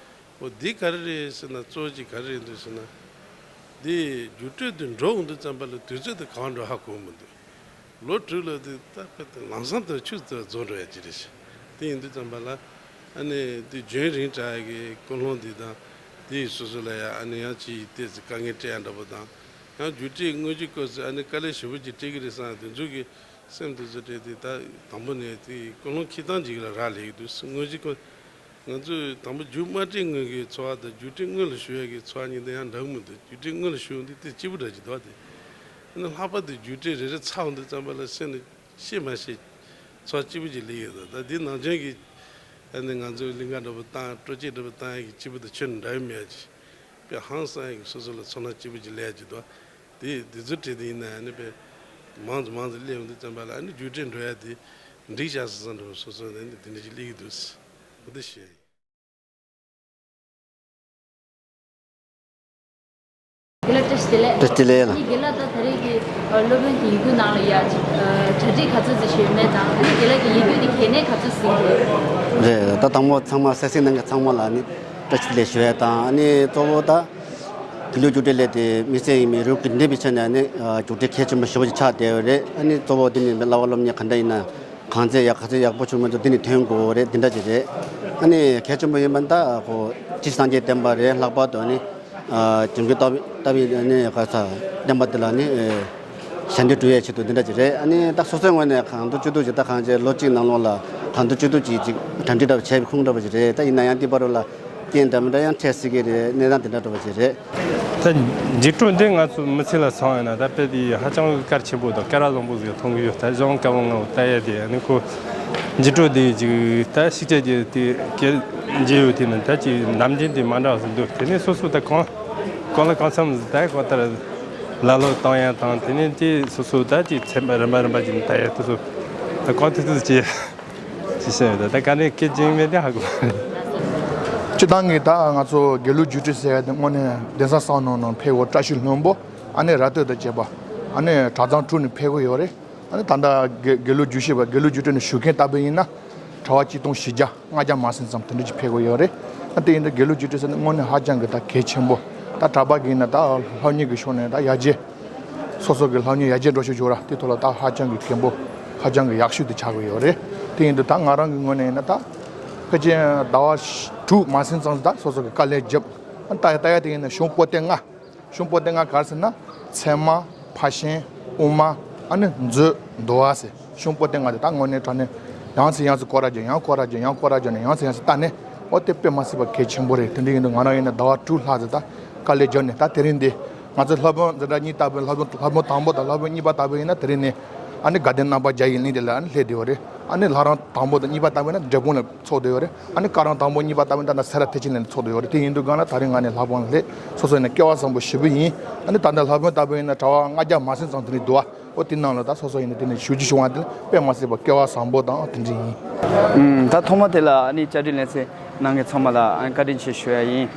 འོ་འདི་ག་རེ་རེད་ཟེར་ན་གཙོ་བོ་གཅིག་ག་རེ་རེད་འདུག་ཟེར་ན། འདི་རྒྱུགས་སྤྲོད་དུ་འགྲོ་འོང་དུས་ཙམ་པ་ལ་དུས་ཚོད་དེ་གང་འགྲོ་ཧ་གོ་མི་འདུག་ལོ་དྲུག་ལ་དེ་ད་ཕེབས་ཏེ་ལམ་སང་དུ་ཆུ་ཚོད་རྫོགས་འགྲོ་ཡ་ཅིག་རེད་ཤག་དེ་ཡིན་དུས་ཙམ་པ་ལ་ཨ་ནི་དེ་རྒྱུན་རིང་དྲགས་ཀྱི་ཀུན་སློང་འདི་དང་དེ་ཡི་སོ་སོ་ལ་ཡ་ཨ་ནི་ཡང་ཅིག་ཏོག་ཙམ་དཀའ་ངལ་སྤྲད་ཡ་འདྲ་པོ་དང་ཡང་རྒྱུགས་སྤྲོད་དངོས་གཞི་སྐབས་སུ་ཨ་ནི་དཀའ་ལས་ཞེ་པོ་ཅིག་སྤྲད་ཀྱི་རེད་བསམ་ཡ་དེ་ཚོ་གི་སེམས་དེ་ཚོ་སྤྲད་དེ་ད་དང་པོ་ནས་དེ་ཀུན་སློང་འཁྱེར་སྟངས་ཅིག་ལ་རག་ལས་ཀྱི་འདུག་དངོས་གཞི་ཀུན་ང་ཚོས་དང་པོ་རྒྱུགས་མ་སྤྲད་སྔོན་གྱི་ཚོར་བ་དང་རྒྱུགས་སྤྲད་སྔོན་ལ་ཞུ་ཡ་གི་ཚོར་བ་གཉིས་དེ་ཡང་འདྲ་གི་མི་འདུག་རྒྱུགས་སྤྲད་སྔོན་ལ་ཞུ་ཡོང་དུས་དེ་སྐྱིད་པོ་འདྲ་ཅིག་འདུག་བ་དེ། ཨ་ནི་ལྷག་པར་དུ་རྒྱུགས་སྤྲོད་རེ་རེ་ཚར་འོང་དུས་ཙམ་པ་ལ་སེམས་ནས་ཤེས་མ་ཤེས་ཚོར་སྐྱིད་པོ་ཅིག་སླེབས་ཡོད་ད། ད་འདི་ནང་བྱོན་གྱི་ཨ་ནི་ང་ཚོའི་གླིང་ག་འདྲ་པོ་བཏང་སྤྲོ་སྐྱིད་འདྲ་པོ་བཏང་ཡ་གི་སྐྱིད་པོ་དང་ཁྱོན་ནས་འདྲ་ཡོད་མེད་ཡ་ཅིག་དཔེ་ཧང་སང་ཡ་གི་སོ་སོ་ལ་ཚོར་སྣང་སྐྱིད་པོ་ཅིག་སླེབས་ཡ་ཅིག་འདུག་དེ་དེ་ཚོ་བྲིས་དེ་ཡིན་ན་ཨ་ནི་དཔེ་ མང་ཙམ་མང་ཙམ་སླེབས་ཡོང་དུས་ཙམ་པ་ལ་ཨ་ནི་རྒྱུགས་སྤྲོད་འགྲོ་ཡ་དེ་འགྲིག་བཞག་སོང་ཙང་འགྲོ་སོ་སོ་ནས་ནི་དེ་འདྲ་ཞིག་སླེབས་ཀྱི་འདུག་འོ་དེ་བཤད་ཡིན། དགེ་ལགས་བཀྲ་ཤིས་བདེ་ལེགས། བཀྲ་ཤིས་བདེ་ལེགས་ལགས། ཨ་ནི་དགེ་ལགས་ད་ད་རེས་ཀྱི་ཨ་སློབ་དཔོན་གྱི་ཡི་གུ་ནང་ལ་ཡ་ཅིག་ཨ་གྲ་སྒྲིག་ག་ཚོད་ཅིག་བྱས་ཡོད་མེད་དང་ཨ་ནི་དགེ་ལགས་ཀྱི་ཡི་གུ་དེ་གལ་གནད་ག་ཚོད་ཟིན་གྱི་རེད། རེད། ད་དང་པོ་ཚང་མ་གསན་གཟིགས་གནང་མཁན་ཚང་མ་ལ་ཨ་ནི་བཀྲ་ཤིས་བདེ་ལེགས་ཞུ་ཡ་དང་ཨ་ནི་གཙོ་བོ་ད་དགེ་ལུགས་རྒྱུགས་སྤྲོད་སླེབས་དེ་དམིགས་བསལ་ཡིན་མིན་རེད་དགེ་འདུན་པའི་ཆ་ནས་ཨ་ནི་ཨ་རྒྱུགས་སྤྲོད་གལ་ཆེན་པོ་ཞེ་པོ་ཅིག་ཆགས་བསྡད་ཡོད་རེད། ཨ་ནི་གཙོ་བོ་དེ་ནི་བསླབ་པ་སློབ་གཉེར་ག་འདྲ་ཡིན་ན། གང་ཚེ་ཡག་ག་ཚོད་ཡག་པོ་བྱུང་མི་འདུག་འདི་ནི་ཐོན་དགོས་རེད། འདི་འདྲ་ཅིག་རེད། ཨ་ནི་གལ་ཆེན་པོ་ཡིན་པ་ད་ཁོ་སྤྱིར་སངས་རྒྱས་བསྟན་པ་རེད། ལྷག་པར་དུ་ཨ་ནི་ཨ་འཇམ་མགོན་ཏཱ་ཏཱ་ལའི་ཨ་ནི་ག་ས་བསྟན་པ་འདི་ལ་ནི་ཨ་ཞལ་འདེབས་སྒྲུབ་ཡའི་ཆེད་དུ་འདི་འདྲ་ཅིག་རེད། ཨ་ནི་ད་སོ་སོའི་ངོས་ནས་གང་ཐུབ་ཅི་ཐུབ་ཅིག་ད་གང་ཅི་ལོ་གཅིག་ནང་ལོགས་ལ་གང་ཐུབ་ཅི་ཐུབ་ཅིག་ཅིག་གྲ་སྒྲིག་འདྲ་བྱས་པའི་ཁུངས་འདྲ་པོ་ཅིག་རེད། ད་ཡིན་ན་ཡང་འདི་བར་ལ་རྐྱེན་འདྲ་མི་འདྲ་ཡང་འཕྲད་སྲིད་ཀྱི་རེད། གནས་སྟངས་འདི་འདྲ་འདྲ་པོ་ཅིག་རེད། ད་འཇིགས་སྐྲག་འདི་ང་ཚོ་མི་ཚེ་ལ་སོང་ཡོད་ན་ད་དཔེ་དེ་ཧ་ཅང་གལ་ཆེན་པོ་དང་སྐལ་བ་བཟང་པོ་ཟིག་མཐོང་གི་ཡོད། ད་གཞུང་བཀའ་བོ་ང་བོ་ལྟ་ཡ་དེ་ནི་ཁོ་འཇིགས་སྐྲག་དེ་ཅིག་ད་ཤིག་ཆ་གྱི་དེ་སྐད་འཇལ་ཡོད་དེ་ནི་ད་ཅིག་ནམ་རྒྱུན་དེ་མ་འདྲ་བ་ཟིག་འདུག་དེ་ནས་སོ་སོ་ད་གང་གང་ལ་གང་འཚམ་ཟིག་ད་གང་ལྟར་ལ་ལོ་བཏང་ཡ་དང་དེ་ནས་དེ་སོ་སོ་ད་ཅིག་ཚན་པ་རིམ་པ་རིམ་པ་ཅིག་ལྟ་ཡ་དེ་ཚོ་ད་གང་ཐུབ་ཐུབ་ཅིག་ཅི་བཤད་ཡོད། ད་ག་ནས་སྐད་ཅིག་མེད་དེ་ཧ་གོ། སྤྱི་བཏང་གི་ད་ང་ཚོ་དགེ་ལུགས་རྒྱུགས་སྤྲོད་ཟེར་ཡ་དེ་དངོས་གནས་གདན་ས་གསར་ནང་ནང་ཕེབས་སྐོར་བཀྲ་ཤིས་ལྷུན་པོ་ཨ་ནི་ར་སྟོད་དང་བཅས་པ་ཨ་ནི་གྲྭ་ཚང་དྲུག་ནས་ཕེབས་ཀྱི་ཡོད་རེད། ཨ་ནི་ད་ལྟ་དགེ་དགེ་ལུགས་རྒྱུགས་སྤྲོད་པ་དགེ་ལུགས་རྒྱུགས་སྤྲོད་ནས་ཞུགས་མཁན་ལྟ་བུ་ཡིན་ན་གྲྭ་པ་ཆིག་སྟོང་བཞི་བརྒྱ་ལྔ་བརྒྱ་མ་ཟིན་ཙམ་དེ་འདྲ་ཅིག་ཕེབས་ཀྱི་ཡོད་རེད། ཨ་དེ་ཡིན་དུས་དགེ་ལུགས་རྒྱུགས་སྤྲོད་ཟེར་ན་དངོས་གནས་ཧ་ཅང་གི་ད་གལ་ཆེན་པོ། ད་གྲྭ་པ་གི་ཡིན་ན་ད་སློབ་གཉེར་གི་ཕྱོགས་ནས་ད་ཡར་རྒྱས། སོ་སོ་གི་སློབ་གཉེར་ཡར་རྒྱས་འགྲོ་ཤུགས་འགྱུར་བ་དེ་ཐོག་ལ་ད་ཧ་ཅང་གི་གལ་པོ་ཧ་ཅང་གི་ཡག་ཤོས་དེ་ཆགས་ཀྱི་ཡོད་རེད། དེ་ཡིན་དུས་ད་ང་རང་གི་ངོས་ནས་ཡིན་ན་ད་ཕལ་ཆེར་ཟླ་བ་དྲུག་མ་ཟིན་ཙམ་ད་སོ་སོ་གི་དཀའ་ལས་བརྒྱབ། ཨ་ད་ཡ་ད་ཡ་དེ་ཡིན་ན་གཞུང་པོ་ཏི་ལྔ། གཞུང་པོ་ཏི་ལྔ་ག་རེ་ཟེར་ན་ཚད་མ། ཕར་ཕྱིན། དབུ་མ། ཨ་ནི་མཛོད། འདུལ་བ་ཟེར། གཞུང་པོ་ཏི་ལྔ་དེ་ད་དངོས་གནས་དྲང་གནས་ཡང་སེ་ཡང་སེ་སྐོར་ར་རྒྱག་ཡང་སྐོར་ར་རྒྱག་ཡང་སྐོར་ར་རྒྱག་ནས་ཡང་སེ་ཡང་སེ་བལྟས་ནས་ཨོ་དེ་དཔེ་མ་སྲིད་པ་གལ་ཆེན་པོ་རེད། དེ་འདྲ་ཡིན་དུས་ང་རང་ཡིན་ན་ཟླ་བ་དྲུག་ལྷག་ཙམ་ད་དཀའ་ལས་བརྒྱབ་ནས་ད་དེ་རིང་འདི་ང་ཚོ་སློབ་དཔོན་འཛིན་གྲྭ་གཉིས་ལྟ་བུ་སློབ་དཔོན་སློབ་དཔོན་དང་པོ་དང་སློབ་དཔོན་གཉིས་པ་ལྟ་བུ་ཡིན་ན་དེ་རིང་ནས་ཨ་ནི་དགའ་ལྡན་རྣམ་པར་རྒྱལ་བའི་གླིང་དེ་ལ་ཨ་ནི་སླེབས་བསྡད་ཡོད་རེད། ཨ་ནི་སློབ་རིམ་དང་པོ་དང་གཉིས་པ་ལྟ་བུ་ཡིན་ན་འབྲས་སྤུངས་ལ་ཚོགས་བསྡད་ཡོད་རེད། ཨ་ནི་བཀའ་རམས་དང་པོ་གཉིས་པ་ལྟ་བུ་ཡིན་ན་ད་ལྟ་སེ་ར་ཐེག་ཆེན་གླིང་ལ་ཚོགས་བསྡད་ཡོད་རེད། དེ་ཡིན་དུས་གང་ལ་ད་རིང་ང་ནི་སློབ་དཔོན་ལ་སླེབས་སོ་སོ་ཡིན་ན་སྐལ་བ་བཟང་པོ་ཞེ་པོ་ཡིན། ཨ་ནི་ད་ལྟ་སློབ་དཔོན་ལྟ་བུ་ཡིན་ན་གྲྭ་པ་ལྔ་བརྒྱ་མ་ཟིན་ཙམ་དེ་རིང་འདུག་ཨ། ཨོ་དེ་ནང་ལ་ད་སོ་སོ་ཡིན་ན་དེ་ནས་ཞུ་རྒྱུ་བྱུང་བ་དེ་ལ་དཔེ་མ་སྲིད་པ་སྐལ་བ་བཟང་པོ་དང་དེ་འདྲ་ཡིན། ཨུམ། ད་ཐོག་མ་དེ་ལ་ཨ་ནི་བཅར་འདྲི་ལེན་ཚེ་གནང་མཁན་ཚང་མ་ལ་ཨ་ནི་བཀའ་དྲིན་ཆེ་ཞུ་ཡ་ཡིན།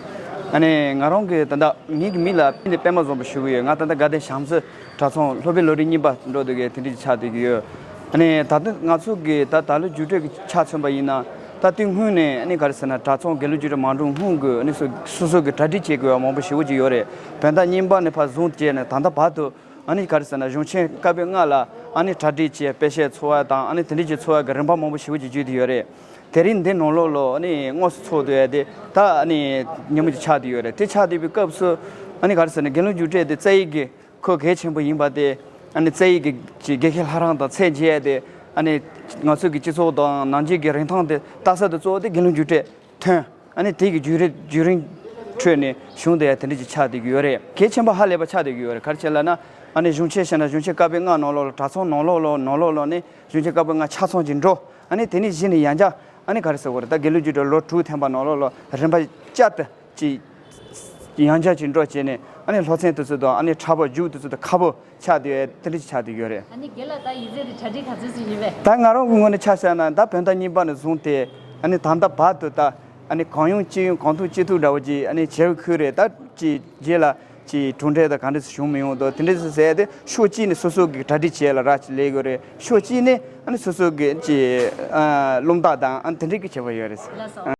ཨ་ནི་ང་རང་གི་ད་ལྟ་ངེད་ཀྱི་མིང་ལ་ཨ་ནི་པད་མ་བཟང་པོ་ཞུ་གི་ཡོད། ང་ད་ལྟ་དགའ་ལྡན་བྱམས་བརྩེ་གྲྭ་ཚང་སློབ་དཔོན་ལོ་རིམ་གཉིས་པ་འགྲོ་སྡོད་མཁན་དེ་འདྲ་ཅིག་ཆགས་བསྡད་ཀྱི་ཡོད། ཨ་ནི་ད་ལྟ་ང་ཚོ་གི་ད་ད་ལོ་རྒྱུགས་སྤྲོད་ཀྱི་ཆ་མཚོན་པ་ཡིན་ན་ད་དེ་སྔོན་ནས་ཨ་ནི་ག་རེ་ཟེར་ན་གྲྭ་ཚང་དགེ་ལུགས་རྒྱུགས་སྤྲོད་མ་འགྲོ་སྔོན་གྱི་ཨ་ནི་སོ་སོ་སོ་གི་གྲ་སྒྲིག་བྱེད་དགོས་པ་མང་པོ་ཞེ་པོ་ཅིག་ཡོད་རེད། བོད་ཟླ་གཉིས་པ་ནས་ཕར་བཟུང་བྱས་ནས་ད་ལྟ་བར་དུ་ཨ་ནི་ག་རེ་ཟེར་ན་གཞུང་ཆེན་བཀའ་པོད་ལྔ་ལ་ཨ་ནི་གྲ་སྒྲིག་བྱས་དཔེ་ཆ་འཚོགས་པ་དང་ཨ་ནི་དེ་འདྲ་ཅིག་འཚོགས་པ་གི་རིམ་པ་མང་པོ་ཞེ་པོ་ཅིག་བརྒྱུད་དེ་ཡོད་རེད། དེ་རིང་འདི་ནང་ལོགས་ལ་ཨ་ནི་དངོས་སུ་ཚོགས་སྡོད་ཡ་དེ་ད་ཨ་ནི་ཉིན་མོ་ཅིག་ཆགས་བསྡད་ཡོད་རེད། དེ་ཆགས་བསྡད་པའི་སྐབས་སུ་ཨ་ནི་ག་རེ་ཟེར་ན་དགེ་ལུགས་རྒྱུགས་སྤྲོད་དེ་རྩ་བའི་གི་ཁོ་གལ་ཆེན་པོ་ཡིན་པ་དེ་ཨ་ནི་རྩ་བའི་གི་ཅིག་དགེ་བཤེས་ལྷ་རམས་དང་ཚད་འཇལ་ཡ་དེ་ཨ་ནི་ང་ཚོ་གི་སྤྱི་ཚོགས་དང་ནང་ཆོས་ཀྱི་རིན་ཐང་དེ་ལྟ་ས་དེ་གཙོ་བོ་དེ་དགེ་ལུགས་རྒྱུགས་སྤྲོད་ཐོན། ཨ་ནི་དེ་གི་བརྒྱུད་རིམ་བརྒྱུད་རིམ་ཁྲོད་ནས་བྱུང་བསྡད་ཡ་དེ་འདྲ་ཅིག་ཆགས་བསྡད་ཀྱི་ཡོད་རེད། གལ་ཆེན་པོ་ཧ་ལས་པ་ཆགས་བསྡད་ཀྱི་ཡོད་རེད། ག་རེ་བྱས་ལབ་ན་ཨ་ནི་གཞུང་ཆེན་བཤད་ན་གཞུང་ཆེན་བཀའ་པོད་ལྔ་ནང་ལོགས་ལ་གྲྭ་ཚང་ནང་ལོགས་ལ་ནང་ལོགས་ལ་ནས་གཞུང་ཆེན་བཀའ་པོད་ལྔ་ཆ་ཚང་ཅིག་འགྲོ། ཨ་ནི་དེ་ནས་གཞི་ནས་ཡང་བསྐྱར་ཨ་ནི་ག་རེ་ཟེར་དགོས་རེད། ད་དགེ་ལུགས་རྒྱུགས་སྤྲོད་ལོ་དྲུག་ཐོན་པ་ནང་ལོགས་ལ་རིམ་པ་བསྐྱར་དུ་ཅིག་ཡང་བསྐྱར་ཅིག་འགྲོ་བྱས་ནས་ཨ་ནི་སློབ་ཚན་དེ་ཚོ་དང་ཨ་ནི་གྲྭ་པ་རྒྱུགས་དེ་ཚོ་དང་ཁ་པོ་ཆགས་བསྡད་ཡོད། དེ་འདྲ་ཅིག་ཆགས་བསྡད་ཡོད་རེད། ཨ་ནི་རྒན་ལགས་ད་ཡིག་ཚད་དེ་གྲ་སྒྲིག་ག་ཚོད་ཅིག་ཡིན་པས། ད་ང་རང་གི་ངོས་ནས་ཆ་བཞག་ན་ད་བོད་ཟླ་གཉིས་པ་ནས་བཟུང་སྟེ་ཨ་ནི་ད་ལྟ་བར་དུ་ད་ཨ་ནི་གང་ཡོང་ཅི་ཡོང་གང་ཐུབ་ཅི་ཐུབ་འདྲ་བོ་ཅིག་ཨ་ནི་བྱེད་ཁུལ་རེད། ད་ཅིག་རྗེས་ལ་ཅིག་གྲུབ་འབྲས་དང་ག་འདྲ་ཞིག་བྱུང་མི་ཡོང་དང་དེ་འདྲ་ཞིག་ཟེར་ཏེ་ཕྱོགས་གཅིག་ནས་སོ་སོ་གི་གྲ་སྒྲིག་བྱེད་ལ་རག་ཅིག་ལས་དགོས་རེད། ཕྱོགས་གཅིག་ནས་ཨ་ནི་སོ་སོ་གི་ཅིག་ཨ་རླུང་རྟ་དང་ཨ་ནི་དེ་འདྲ་གི་བྱེད་པ་ཡོད་རེད། ལགས་སོ།